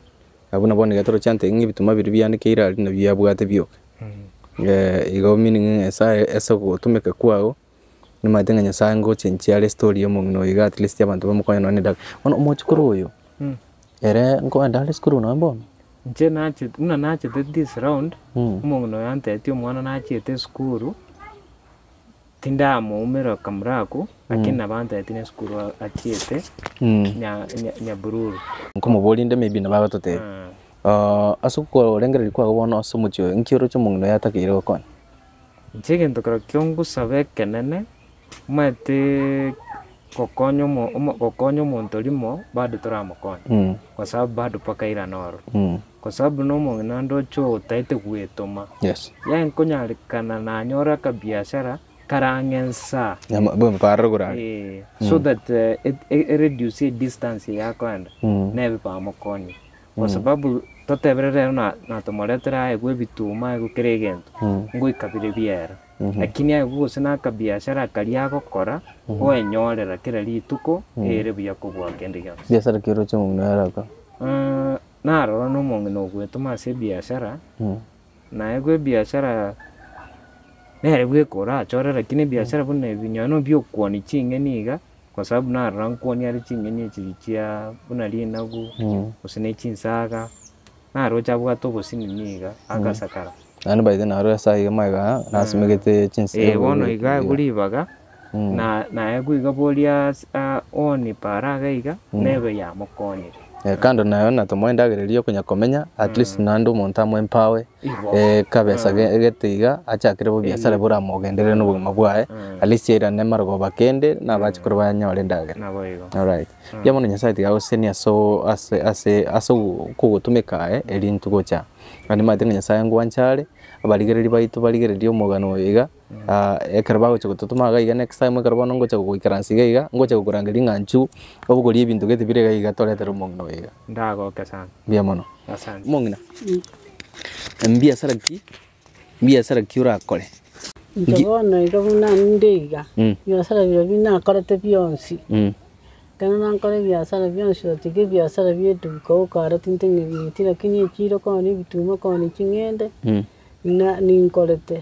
Abwo nabo nigo toroche ante ng'a ebituma biria bianekeire aria nabio biabwate bioka. Igo meaning ng'a Nyasaye ase ogotumeka kwago, nimanyete ng'a Nyasaye ngochenchia are estory ya omong'ina oyo iga at least abanto bamokonye nonye na endagera. Bono omochokoro oyo, ere nkoenda are esukuru nonye bono? Inche nachete, buna nachete this round, omong'ina oyo antebetie omwana nachiete esukuru, Tindamoumera kamura akwo, lakini nabo antebetie nesukuru achiete Nyabururu. Nkomoboria inde maybe nabo agototebia. Ase okorengereria kwago bono ase omochie oyo, nki oroche omong'ina oyo atakeire gokonya? Inche egento kerokio ngosaba ekenene, omanyete gokonya omo omo gokonya omonto rimo bado toramokonye, kwa sababu bado mpaka airane ororo. Kwa sababu nomong'ina ndoche otaete gwetoma. Yes. Yaani nkonyarekana nanyore akabiashara karang'e nsaa. Nyama- bwe- parere korare. Eh, so that eh, e- e- ereduce edistance eye akoenda nebe bamokonye kwa sababu totebere rero na natomoretera aegwe ebituma aegwe kera egento ngoika bire biera lakini aegwe gose na akabiashara karia agokora oenyorera kera rituko ere buya kobua kende gionsi. Biashara ki oroche omong'ina oyo arakore? Narora nomong'ina ogwetoma ase ebiashara, naye bwa ebiashara nere bweka orachore lakini ebiashara buna ebi nonye na biokuonia ching'eni iga, kwa sababu narora nkuonia are ching'eni echi chia buna rinagu, gose ne chinsaga, naroche abwate obosinini iga, agasakara. Naende by then naro ase aiga magega nasimegete chinsa Eh, bono iga aegwe ribaga, na naegwe iga boria oni para iga iga, nebe yamokonyire. Kando nayo natomoe endagera eria okonya komenya, at least naende omonto amo empower Igo. kabesa gete iga achakere bobiasara boramogenderere na obogima bwaye, at least airane marogoba kende na abachokoro banyore endagera. Naboigo. Alright. Mbuya mono Nyasaye tiga agosesenie aso ase ase ase ogotumeka aye erinto gocha. Naende nimanyete ng'a Nyasaye ngwancha are, abarigereria baito barigererie omogano oyo iga, ekero bagocha gototoma iga iga next time ekero bono ngocha goikaransa iga iga, ngocha gokorangeria ng'a inchuo, obogorie ebinto gete bire iga iga toretere omong'ina oyo iga. Ndagoke sana. Mbuya mono. Asante. Omong'ina, mbiasara ki, mbiasara ki orakore? Inche bono iga buna ninde iga, ebiasara biria nakorete bionsi, Ekero nakora ebiasara bionsi gotiga ebiasara bia eduka okara tinteng'ereti lakini echiro koonia ebituma koonia ching'ende, na ninkorete,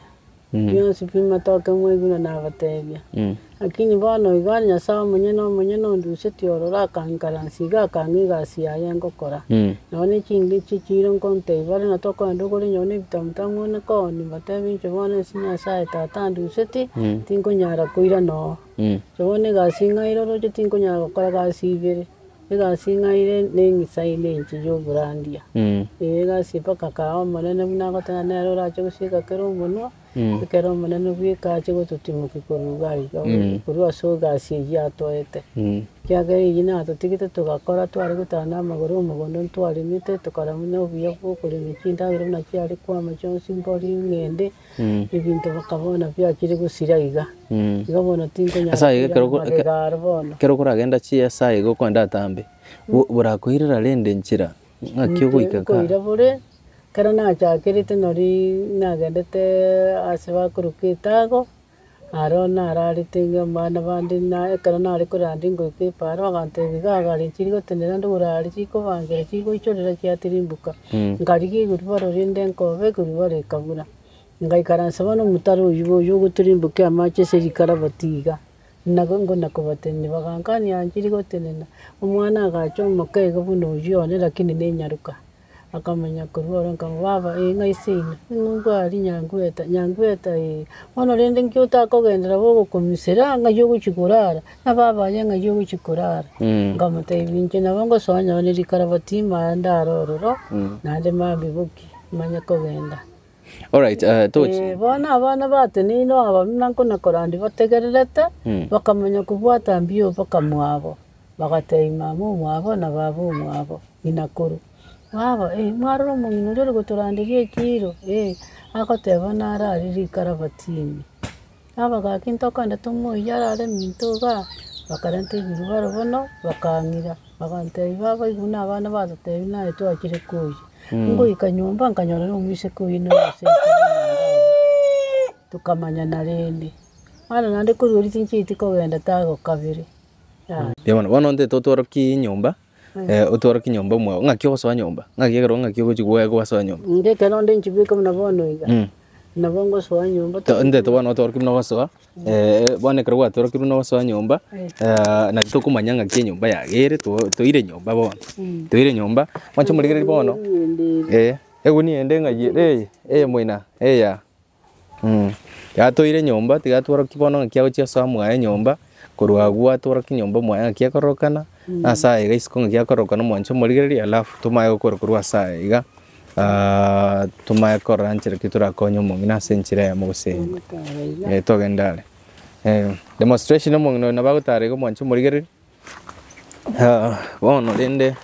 bionsi pi matoke mwaigwa buna nabatebia. Lakini bono iga Nyasaye omonyene omonyene ondusetie ororo akankaransia iga akang'a egasi yaye ngokora. Nonye na chinga echi chichiro nkontebia bare ng'a tokogenda ogore nonye na ebitamutamu one koonia, mbatebie inche bono ase Nyasaye tata andusetie, tinkonyara koirana oo. Inche bono egasi ng'aire oroche tinkonyara gokora gasi ibere, egasi ng'aire neng'isaine inche ya oborandia. Ee egasi mpaka kaa omonene buna agoteba nere orache gosieka kera omonwa. Ekero Omonene bweka ache gototimokia korwa iga iga, korwa ase egasi eyio atoete. Ekiagera eyio natotigete togakora tware gotara na amagoro omogondo ntwaremete tokara buna obuya bwa okorema chindagera buna chiare kwama chionsi mbori ng'ende, ebinto bakabona biachire gosira iga. Igo bono tinkonyara Ase ayio ekero koirana magega aro bono. Ekero okoragenda chiesa iga okoenda atambe, borakoirera rende nchera ng'aki ogoika ka. Nkoira bore, ekero nachakerete nari nagendete ase bakoroka etago, aro nararete ng'a abana bande na ekero nare koranda ngoika epaara bagantebia iga gari nchiri gotenena ande orare chikobangera chigoichorera chiatirimboka. Nkarigia igurubaro rinde nkobe igurubaro ekabura. Ngaikaransa bono omotaro oyio oyo ogotirimbokia amache ase rikarabati iga. Nabo ngona kobatenenia, bagankania nchiri gotenena, omwana agacha omoke iga buna oyio one lakini nenyaroka. Akamanya korwa oro nkamobua baba eh ng'a ase ime, ng'o mbwari Nyangweta, Nyangweta eh. Bono rende nki otakogenderera bogokomisera ng'ai ogochia korara, na baba aye ng'ai ogochia korara. Nkamotebia inche nabo ngosoa nonye na rikarabati ime aa ndare ororo, naende mambia bokie, manye kogenda. Alright, eh, tochi. Eh, bono abana bateneine aba buna nkona korandia bategererete, bakamanya kobwata mbuya mpaka mwabo, bagatebia mama omwabo na baba omwabo, ng'ina koro, baba eh, mwarora omong'ina oria ore gotoranderia ekiro, eh, agoteba narare rikarabati ime. Baba gaki ntokogenda tomoiyie arare minto igaa, bakarenta ebirubaro bono, bakang'ira, bagantebia baba igo buna abana batotebia naye twachire koyia. Ngoika nyomba nkanyora na omoiseke oyio na omosacha tokamanyana rende. Bono naende korwa erio tinchieti kogenda tago kabere, yaya. Mbuya mono, bono ntete otworokie nyomba, otworokie nyomba omwao, ng'aki ogosoa nyomba? Ng'aki ekero ng'aki ogochi gwasoa nyomba? Inche ekero onde nchibeke buna bono iga, nabo ngosoa nyomba. Ntete bono otworokie buna ogosoa, bono ekero gwatworokire buna ogosoa nyomba, naki tokomanya ng'aki enyomba yago ere, toire nyomba bono, toire nyomba, mwanche morigereria bono, egunia ende ng'ai ere eye, eye moina, eya. Tiga toire nyomba, tiga tworokie bono ng'aki agochia gosoa mwaye nyomba, korwa agwo atworokie nyomba mwaye ng'aki ekororokana, na ase aye iga isiko ng'aki akororokana omwanche omorigereria alafu tomaye gokora korwa ase aye iga tomaye korora nchera ki torakonye omong'ina ase enchera eyemo gose eyende. Togende are. Demonstration omong'ina oyo nabo agotara iga omwanche omorigereria, bono rende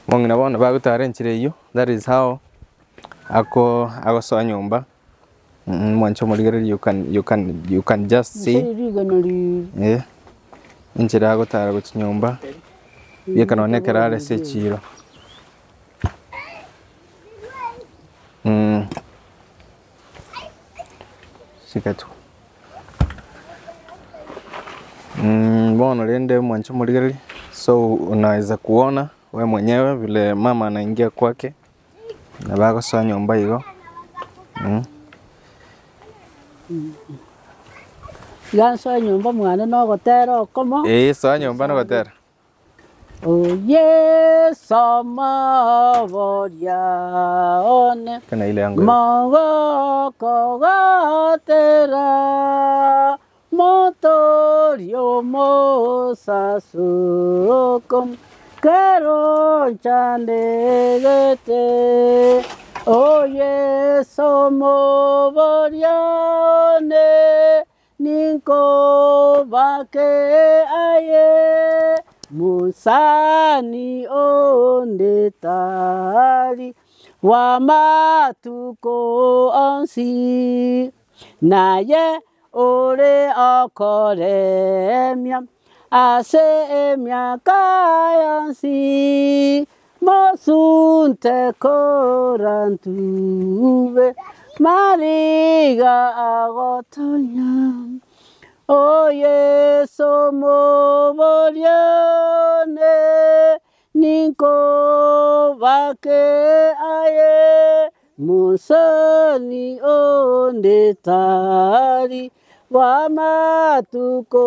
omong'ina bono bagotara enchera eywo, that is how. Ako agosoa nyomba, mwanche omorigereria you can, you can, you can just see eh, enchera agotara gochia nyomba, bieka nonye ekero are ase echiro. Shika tu. Bono rende mwanche omorigereria, so unaweza kuona we mwenyewe vile mama anaingia kwake. Nabo agosoa nyomba igo. Iga nsoe nyomba mwane na ogotera okomo. Ee, soa nyomba na ogotera. O Yeso omoboria one, Tena ile yangu. mogoko gotera, Motoria omosasoko, kero nchandegete, O Yeso omoboria one, ninkobake aye, Mosani onde tari, bw'amatuko onsi, naye Ore okoremia ase emiaka yonsi, mosunte korantube, mariga agotonya. O Yeso omoboria one, ninkobake aye. Mosani onde tari bw'amatuko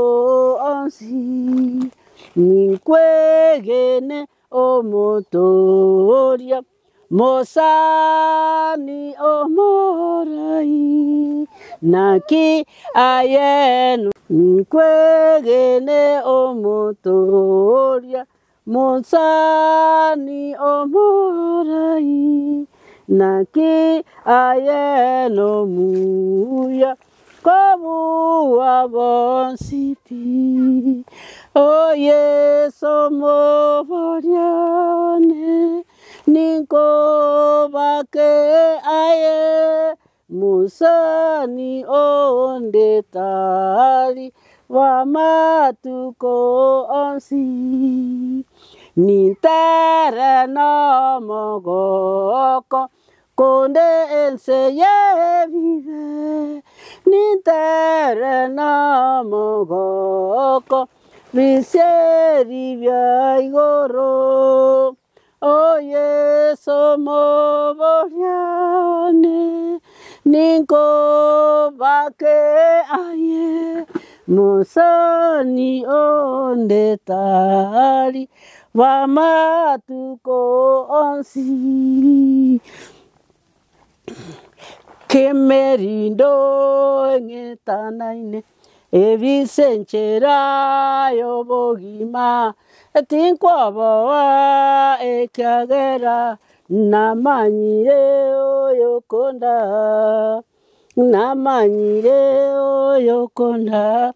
onsi, ninkwegene Omotoria, Mosani omorai, naki aye ninkwegene Omotoria, Mosani omorai, Naki aye nomuya kobua bonsi pi. O Yeso omoboria one, ninkobake aye, mosani onde tari bw'amatuko onsi. Nintere nomogoko konde ense y'ebibe, nintere nomogoko bisieri bia igoro. O Yeso omoboria one, ninkobake aye, mosani onde tari bw'amatuko onsi. Kemerindo eng'etanaine, ebise enchera y'obogima, tinkwoboa ekiagera namanyire oyokonda, namanyire oyokonda,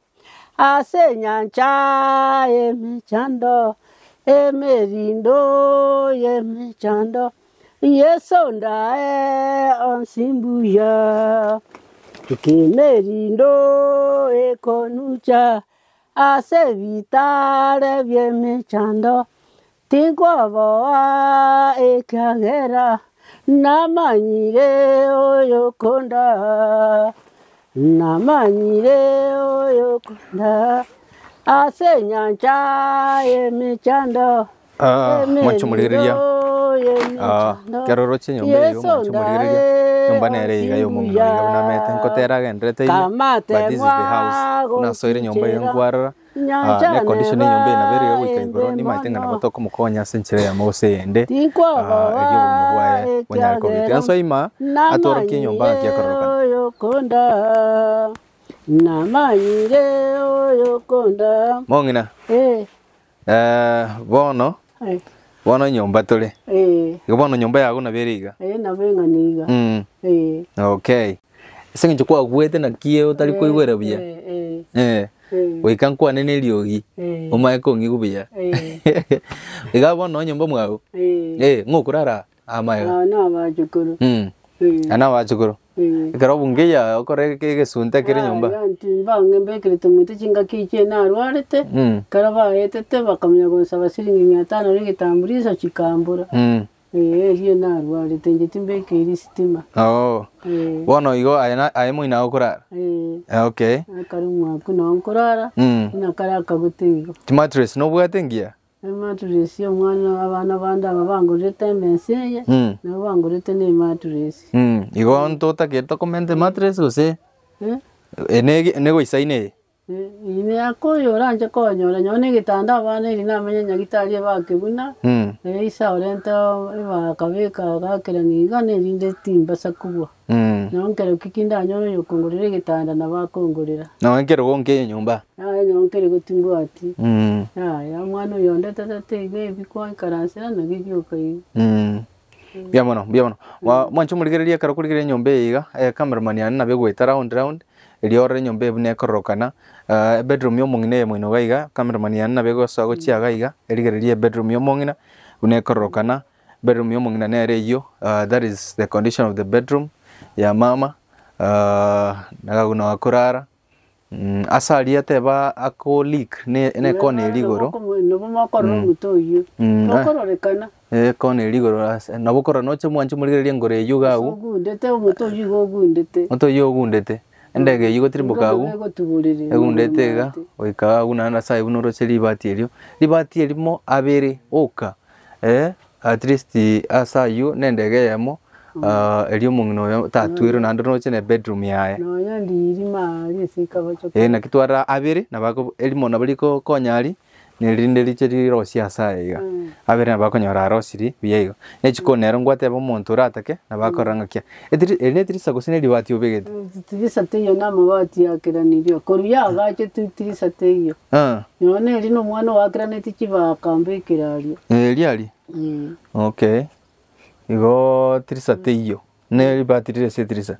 ase enyancha y'emechando, emerindo y'emechando, Yeso ndae onsi mbuya, Ekemerindo ekonucha ase ebitare bi'emechando, tinkwoboa ekiagera namanyire oyokonda, namanyire oyokonda ase enyancha y'emechando. Ah, mwanche omorigereria. Ah, kero oroche enyomba eye omwanche omorigereria, enyomba nere iga ya omong'ina oiga buna amete nkotera agenderete ime, but this is the house. Buna asoire enyomba eye nkwarora, ah, ne econdition ya enyomba eye nabo ere iga goika igoro, nimanyete ng'a nabo tokomokonya ase enchera eyemo gose eyende, ah, erio obogima bwaye bonyare koba buya. Tiga nsoe ime aa, atworokie enyomba ng'aki ekororokana. Mong'ina. Bono, bono nyomba tore. Igo bono nyomba yago nabo ere iga. Eh, nabo eng'ana iga. Eh. Okay. Ase eng'encho kwagwete naki otari koigwera buya. Eh, Eh. eh. Goika nkwane na eriogi, omanye kong'igwa buya. Iga bono nyomba mwago. Eh. Ng'o okorara aa amaega? Aa na abachukuru. Aa na abachukuru. Ekero obunge eya okore egesunte kere nyomba. Yaya inche mbange mbekerete omonto chingaki echio narwarete, ekero baetete bakamanya gonsaba siringi mia tano na egetambuliso chikambura. Ee erio narwarete inche timbekeiri sitima. Oo. Ee. Bono igo aye na aye moino agokorara? Ee. Okay. Ekero omwakwa noo nkorara, buna kare akagote igo. Chimattress nobwate engiya? Ematuresi y'omwana abana bande aba bangorerete emesa eye, nabo bangorerete na ematuresi. Igo ntotagete tokomente ematuresi gose Eh? negoisaine eye? Eye neyako oyo oranche konyora nonye na egetanda abana eri namenye nyagitari ebakebuna, ise orente ebakabeka agakerani iga na erinde timbasa kobua. Nonye nkero ki kindanyore oyokongorera egetanda nabo akongorera. Nonye nkerogo nkeye nyomba. Yaya nonye nkerogo timbwati. Yaya omwana oyo onde tata iga ebi kwaikaransera naki gioka iga. Mbuya mono, mbuya mono. Mwanche omorigereria ekero okorigereria enyomba eye iga, cameraman yane nabo egoeta round round, erio orore enyomba eye buna ekororokana. Ebedroom ya omong'ina eye moino iga iga, cameraman yane nabo egosoa gochia iga iga, erigererie ebedroom ya omong'ina buna ekororokana. Bedroom ya omong'ina nere eyio, that is the condition of the bedroom ya mama, nagagu noo akorara, ase aria ateba ako leak ne ne ekona eria igoro. Nabo mokorora omote oyio, tokororekana. Ekona eria igoro ase nabo okorora noche mwanche morigererie engoro eyio iga agwo. Ogundete omote oyio igo ogundete. Omote oyio ogundete. Endege eyio gotirimboka agwo, egundete iga, goika agwo naende ase ayio buna oroche ribati erio, ribati erimo abere oka, at least ase ayio na endege eyemo erio omong'ina oyo tatwerwe naende roche na ebedroom yaye. Nonya ndirima aria ase ekabacho Eh, naki twarora abere nabo erimo nabo rikokonya aria. Na erinde riche rirosie ase aya iga, abere nabo akonyora arosirie buya igo. Ne chikoni nero ngwateba omonto oratake nabo akorora ng'a kia. Etiri eri netirisa gose ne ribati obegete? Tirisa teiyo na amabati yakeranirio, korwa yagachetwe tirisa teiyo. Nonya na eri na omwana oakeraneti chibaka mbekere aria. Eria aria? Ee. Okay. Igo tirisa teiyo, ne ribati rire ase etirisa.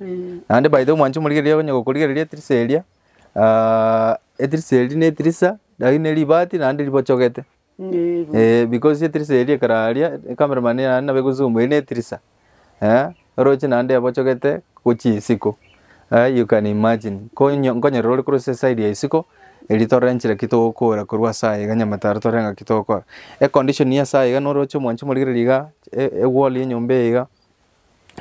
Naende by the way mwanche omorigereria onya gokorigereria etirisa eria, etirisa eria na etirisa, lakini ne ribati naende ribochogete. Because etirisa eria ekero aria, ecameraman naende nabo egozoom eri na etirisa, oroche naende ebochogete gochia isiko, you can imagine. Konyo nkonyerera ore korwa ase eside ya isiko, erio torore nchera ki togokora korwa ase aye iga nyamataro torore ng'aki togokora. Econdition ya ase aye iga noroche omwanchi omorigereria iga, ewall ya enyomba eye iga,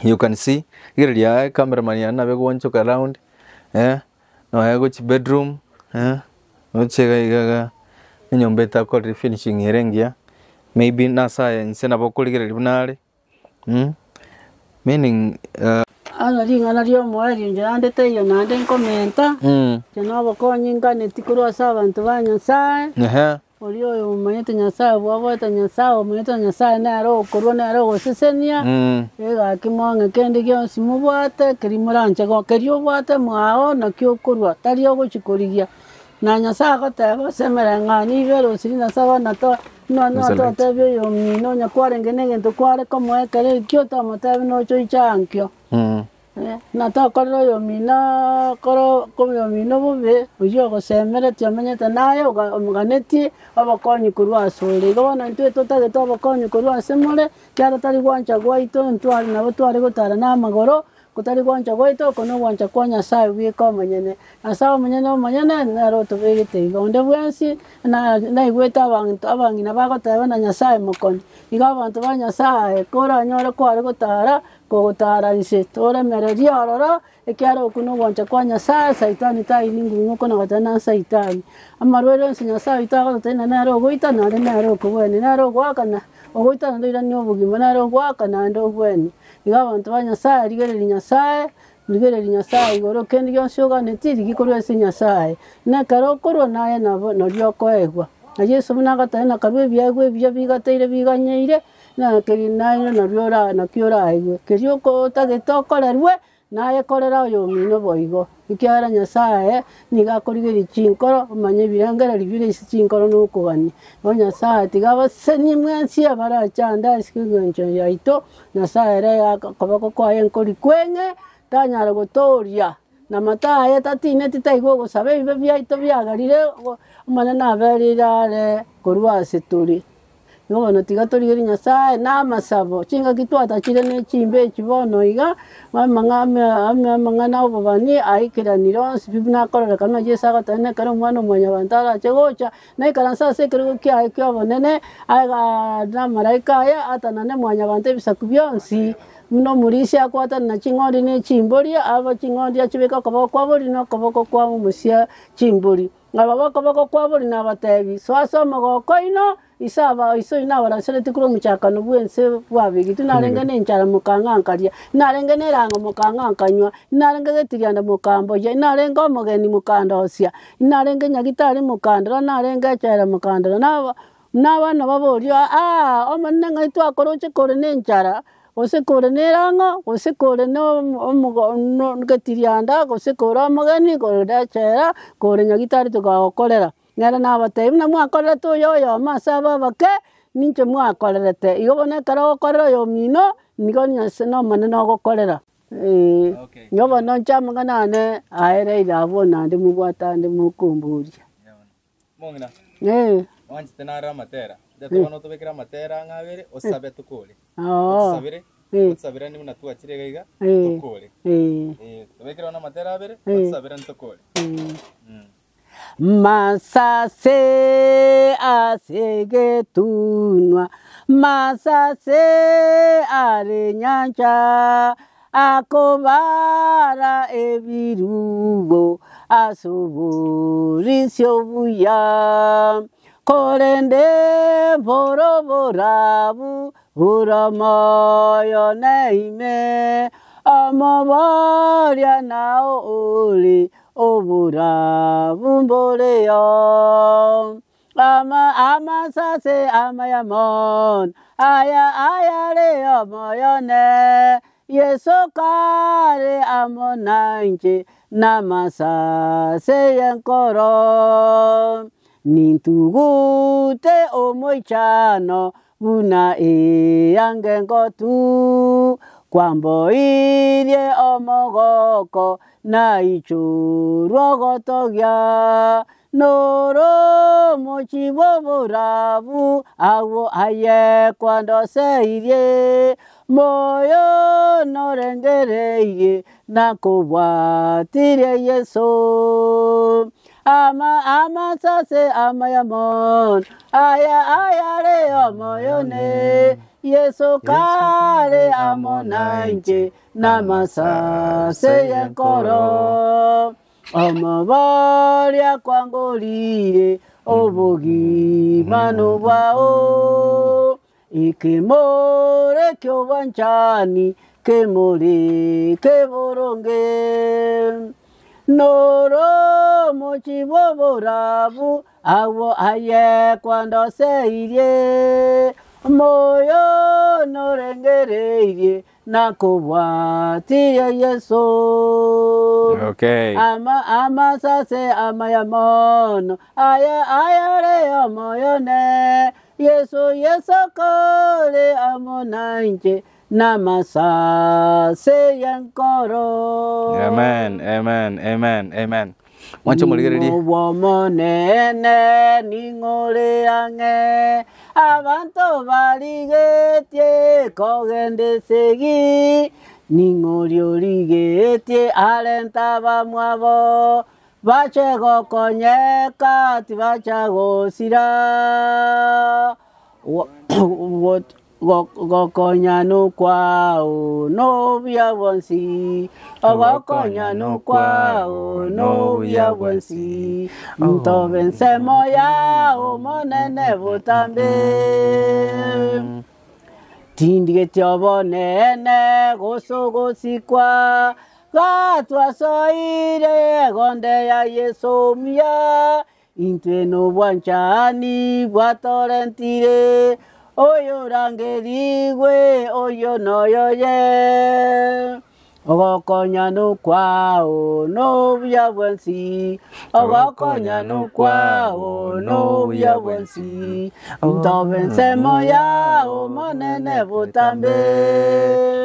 you can see, rigereria aa ecameraman yane nabo egoonchoka round, nonya gochia bedroom, roche iga iga iga, enyomba etakorire finishing ere engiya, maybe nase aye inse nabo okorigereria buna are. Meaning Aya ring'ana ri'omoerio inche naende taiyo naende nkomenta, inche nobokonyi nganeti korwa ase abanto ba Nyasae, oria oyomanyete Nyasae bwaboete Nyasae omanyete Nyasae nere okorua nere ogosesenia, egaki mong'e kende gionsi mobwate keria moranche go keria obwate mwao nakio okorua tari ogochia korigia. Na Nyasae agoteba ase emereng'anio ibere osiri na saba na to nonya totebia oyomino onye kwarenge negento kware komoa ekero ekio tomotebi noche oiche ankio. Na tokorera oyomino koro oyomino bobe, oyio ogosemeretie omenyete naye oga omoganetie obokonyi korwa asore. Igo bono intwe totagete obokonyi korwa ase more, ekiagera tari gwancha gwaito ntware nabo tware gotara na amagoro, Gotari gwancha gwaito, oko nogwancha kwa Nyasae bweka omonyene. Nyasae omonyene omonyene nere otobegete iga. Onde bwensi na naigwete abanto abang'ina bagoteba na Nyasae mokoni. Igo abanto ba Nyasae koranyore kware gotara, kogotara inse, toremererie ororo, ekiagera okwo nogwancha kwa Nyasae, Saitani taini nguru ng'oko na goteba na Saitani. Amarwaire onsi Nyasae oito agototebia ng'a nere ogoita naende nere okobwenia, nere ogoakana, ogoita naende oiranie obogima, nere ogoaka naende obwenie. Igo abanto ba Nyasae, rigereria Nyasae, rigereria Nyasae igoro, kende gionsi oganetie rigia korwa ase Nyasae. Na ekero okorwa naye nabo nario okoegwa. Na Yeso buna agoteba nakarua ebiegwa ebiya bigateire biganyeire, na keri naye nario ora naki oraegwe. Keria oko otagete okorerwe, naye korera oyomino boigo. Ekiagera Nyasae nigo akorigereria chinkoro, omanye ebirengererio bire ase chinkoro na okogania. Igo Nyasae tiga abasenie mwensi abarachande ase engencho yaito, Nyasae ere okoboko kwaye nkori kweng'e, tanyara gotooria, na amato aye tatineti taigwa ogosaba ebibe biaito biagerire, Omonene abereire are korwa ase tore. Igo bono tiga torigerie Nyasae na amasabo, chingaki twatachire ne chimbe echi bono iga, amang'a ame ame amang'ana a obobani aikeranire onsi pi buna akororekana ng'a Yeso agoteba nekero Omwana o mwanyabanto arache gocha, naikaranse ase ekerogo kiaye kia obonene, aiga na amalaika aye atanane mwanyabanto ebisaku bionsi, buna omorisia akwatana na ching'ondi ne chimbori, aba ching'ondi achibeke okoboko kwa borio na okoboko kwa omosia chimbori. Aba b'okoboko kwa borio nabateebie, Soa ase omogoko oino, ise aba ise oino abaranseretie korwa omochakano bw'ense bw'abegitwe, narenge nenchara mokang'a nkaria, narenge nerang'o mokang'a nkanywa, narenge getirianda mokamboyia, narenge omogeni mokandosia, narenge nyagitari mokandora, narenge echela mokandora. Naba nabana baboria, Aa, Omonene ng'ai twakoroche kore nenchara, gose kore nerang'o, gose kore getirianda, gose kore omogeni, kore echela, kore nyagitari tokagokorera. Nere nabatebi, buna mwakorerete oyo oyomo ase aba abake, ninche mwakorerete. Igo bono ekero ogokorera oyomino, nigo Nyasae na Omonene ogokorera. Igo bono inche amang'ana ane aereire abwo naende mobwate ande mokomboria. Omong'ina, Eh. oanchete naro amatera, tete bono otobekere amatera ang'e abere, osabe tokore. Oo. Otusabere, Eh. otusabere buna twachire iga iga, Eh. tokore. Eh. Eh, tobekere bono amatera abere, Eh. otusabere ntokore. Eh. Mm. Masase ase egetunwa, masase are nyancha, Akobara ebirubo ase oborisia obuya, korende mboro borabu bore omoyo neime, omoboria nao ore oborabu mboreo. Ama amasase amaya mono, aya ayare omoyo one, Yeso kare amo nainche, namasase y'enkoro. Nintugute omoichano. buna eange ngotu, kwamboirie omogoko naichorwa ogotogia, noro omochie bw'oborabu, agwo aye kwandoseirie, moyo norengereirie nakobwatirie Yeso. Ama amasase amaya mono, aya ayare omoyo one, Yeso kare amo nainche, namasase y'enkoro. Omoboria kwangorire, obogima nobwao, ekemore ki'obwanchani, kemore keboronge. Noro omochie bw'oborabu, agwo aye kwandoseirie, omoyo norengereirie, nakobwatirie Yeso. Okay. Ama amasase amaya mono, aya ayare omoyo one, Yeso Yeso kore amo nainche, namasase y'enkoro. Amen, amen, amen, amen. Mwanche omorigererie. Ning'o bw'Omonene, ning'o ore ang'e, abanto barigetie kogenda esegi, ning'o oria origetie arente abamwabo, bache gokonyeka tibacha gosira. Gokonyana kwao nobuya bwonsi, ogokonyana kwao nobuya bwonsi, ntobe ensemo yao Omonene botambe. Tindigeti obonene gosogosikwa, gatwasoire egonde ya Yeso omuya, intwe nobwanchani bwatorentire, oyorangerigwe oyo noyoye. Ogokonyana kwao nobuya bwonsi, ogokonyana kwao nobuya bwonsi, ntobe ensemo yao Omonene botambe.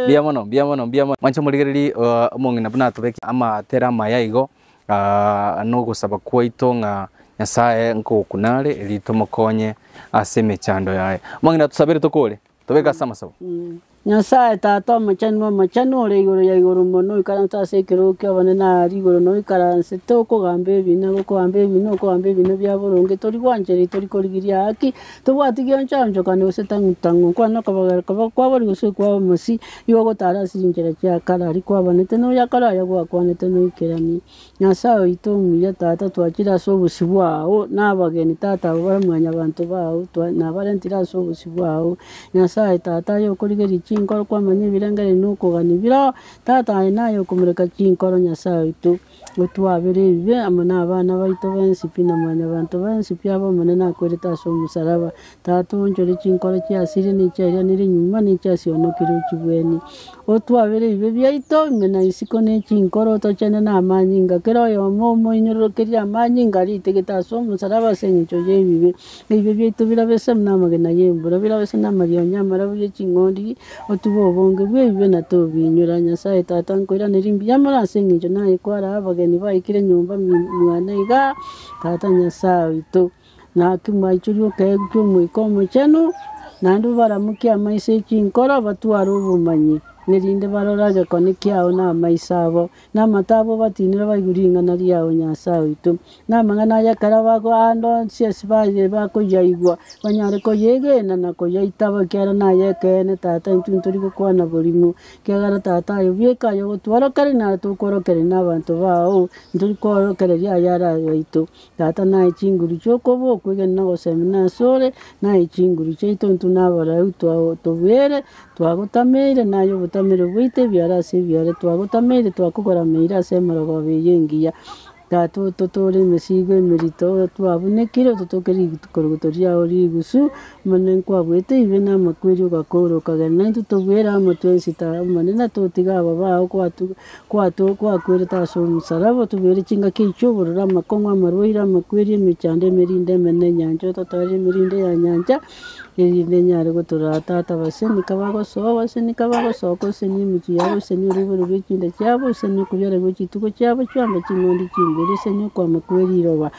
Mbuya mono, mbuya mono, mbuya mono. Mwanche omorigererie omong'ina buna atobeke amatera amaya igo, nogosaba kwaito ng'a Nyasaye nkogokuna are erio tomokonye ase emechando yaye. Omong'ina tusabere tokore, tobeke ase amasabo. Nyasae Tata Omochenu, Omochenu ore igoro ya igoro mono, oikaranse ase ekerogo ki'obonene aaria igoro, na oikaransete okogamba ebina, gokogamba ebina, okogamba ebina bia boronge, tori gwancheria, tori korigiria haki, tobwati gioncha-onchokani gose tang'u-tang'u, nkwane okobogera koba kwabori gose kwa omosi, igo ogotara ase chinchera chia kare aria kwabanete, na oyakare aya gwakwanete noikeranie. Nyasae oito omuya, Tata, twachire ase obosio bwao, na abageni, Tata, abwo bare mwanyabanto bao, nabarentire ase obosio bwao. Nyasae Tata, aye okorigereria chinkoro kwamanya ebirengererio na okogania birao, Tata, aye naye okomoreka chinkoro, Nyasae oito, otwabere ebibe amo na abana baito bensi pi na mwanyabanto bensi pi abe Omonene akwerete ase omosalaba. Tata, oonchore chinkoro chiasire na echiairanire nyuma, na echiasionokire ochibwenie. Otwabere ebibe biaito ime na isiko ne chinkoro, otochene namanyinga, kera oyomo omoinyororokerie amanyinga aritegete ase omosalaba ase eng'encho y'ebibe. Ebibe biaito birabe ase buna amagena y'embura, birabe ase namarionya amarabu ye ching'ondi, otube obonge bw'ebibe na tobiinyora. Nyasae Tata nkoiranerie mbuya mono ase eng'encho naye kwaraa abageni baikire nyomba mwane igaa, Tata Nyasae oito. Naki mwaichoria okeegwa ki'Omoika Omochenu, naende obaramokie amaiso e chinkoro, batware obomanyi, erinde barore egekone kiao na amaiso abo, na amato abo obatinere baigwe ring'ana riao Nyasae oito. Na amang'ana aya ekero bagoanda onsi ase baye bakoyaigwa, banyare koyegena na koyaitaba, ekiagera naye ekeene Tata intwe ntori gokwana borimo, ekiagera Tata aye bweka aye ogotworokereria naye tokworokereria na abanto bao, ntori kworokereria ayare ayaito. Tata naye chinguru chi'okoba okwegena na ogosemia nasore, naye chinguru chiaito intwe nabarau tobwere, twagotameire, naye obotamero bwaito ebiara ase ebiara, twagotameire twakogorameire ase emorogoba eye engiya. Tata ototore emesigo emerito twabunekire, ototoke rikorogoto riao rigusu, Omonene nkwabwete ebibe na amakweri ogakora okagenda, naintwe tobwere amo twensi ta Omonene totiga aba bao kwatu kwato kwakwerete ase omosalaba, otobere chingaki echi chi'obororo, amakong'u, amarwaire, amakweri, emechando, emerinde emenene enyancha, ototoerie emerinde ya nyancha. Erinde nyare gotoraa tata baseni kabagosoa, baseni kabagosoka osenie emechie yabo, osenie oroiboro rwe chinda chiabo, osenie okobiara gwe chitugo chiabo, chiombe, ching'ondi, chimbori, osenie okwama kwe riroba,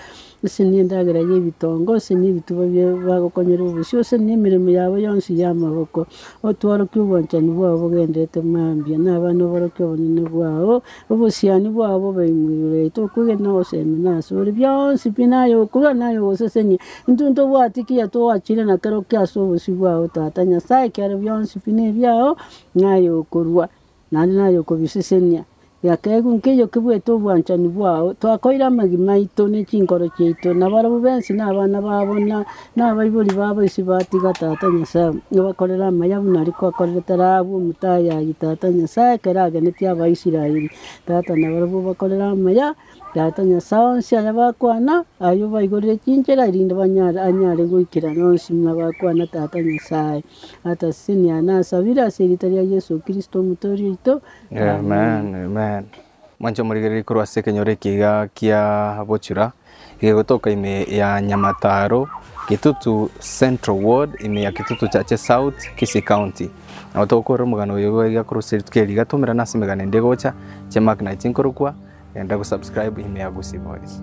osenie endagera ya ebitongo, osenie ebituba bia bagokonyera obosio, osenie emeremo yabo yonsi ya amaboko. Otworokie obwanchani bwao bogenderete mambia, na abana oborokie obonene bwao, Obosiani bwao bobe igoro yaito, okwegena na ogosemia nasore, bionsi pi naye okorua naye ogosesenia. Intwe ntobwati kiya twachire na kerokio ase obosio bwao Tata Nyasae, ekiagera bionsi pi nebiao, naye okorua, naende naye okobisesenia. Gekeegwa nkeiyo kebwate obwanchani bwao, twakoire amagima aito ne chinkoro chiaito, na barabwo bensi na abana babo na na abaibori babo ase batiga Tata Nyasae, obakorere amaya buna aria kwakorerete Rahabu omotayayi Tata Nyasae, ekero agenetie Abaisraeli. Tata nabarabwo obakorere amaya, Tata Nyasae onsi aya bakwana, aye obaigorere chinchera erinde banyare anyare goikerana onsi buna bakwana Tata Nyasae. Ata seseni nasabire ase erieta ria Yeso Kristo Omotoori oito. Amen, amen. Mwanche omorigereria korwa ase ekenyoro eke iga kia Bochura, gegotoka ime ya Nyamataro, Kitutu Central Ward, ime ya Kitutu Chache South, Kisii County. Nabo togokorera omogano oyo iga korwa ase rituko eri iga tomerane ase emegano ende egocha, Che Mark Night nkorokwa, genda go subscribe ime ya Gusii Voice.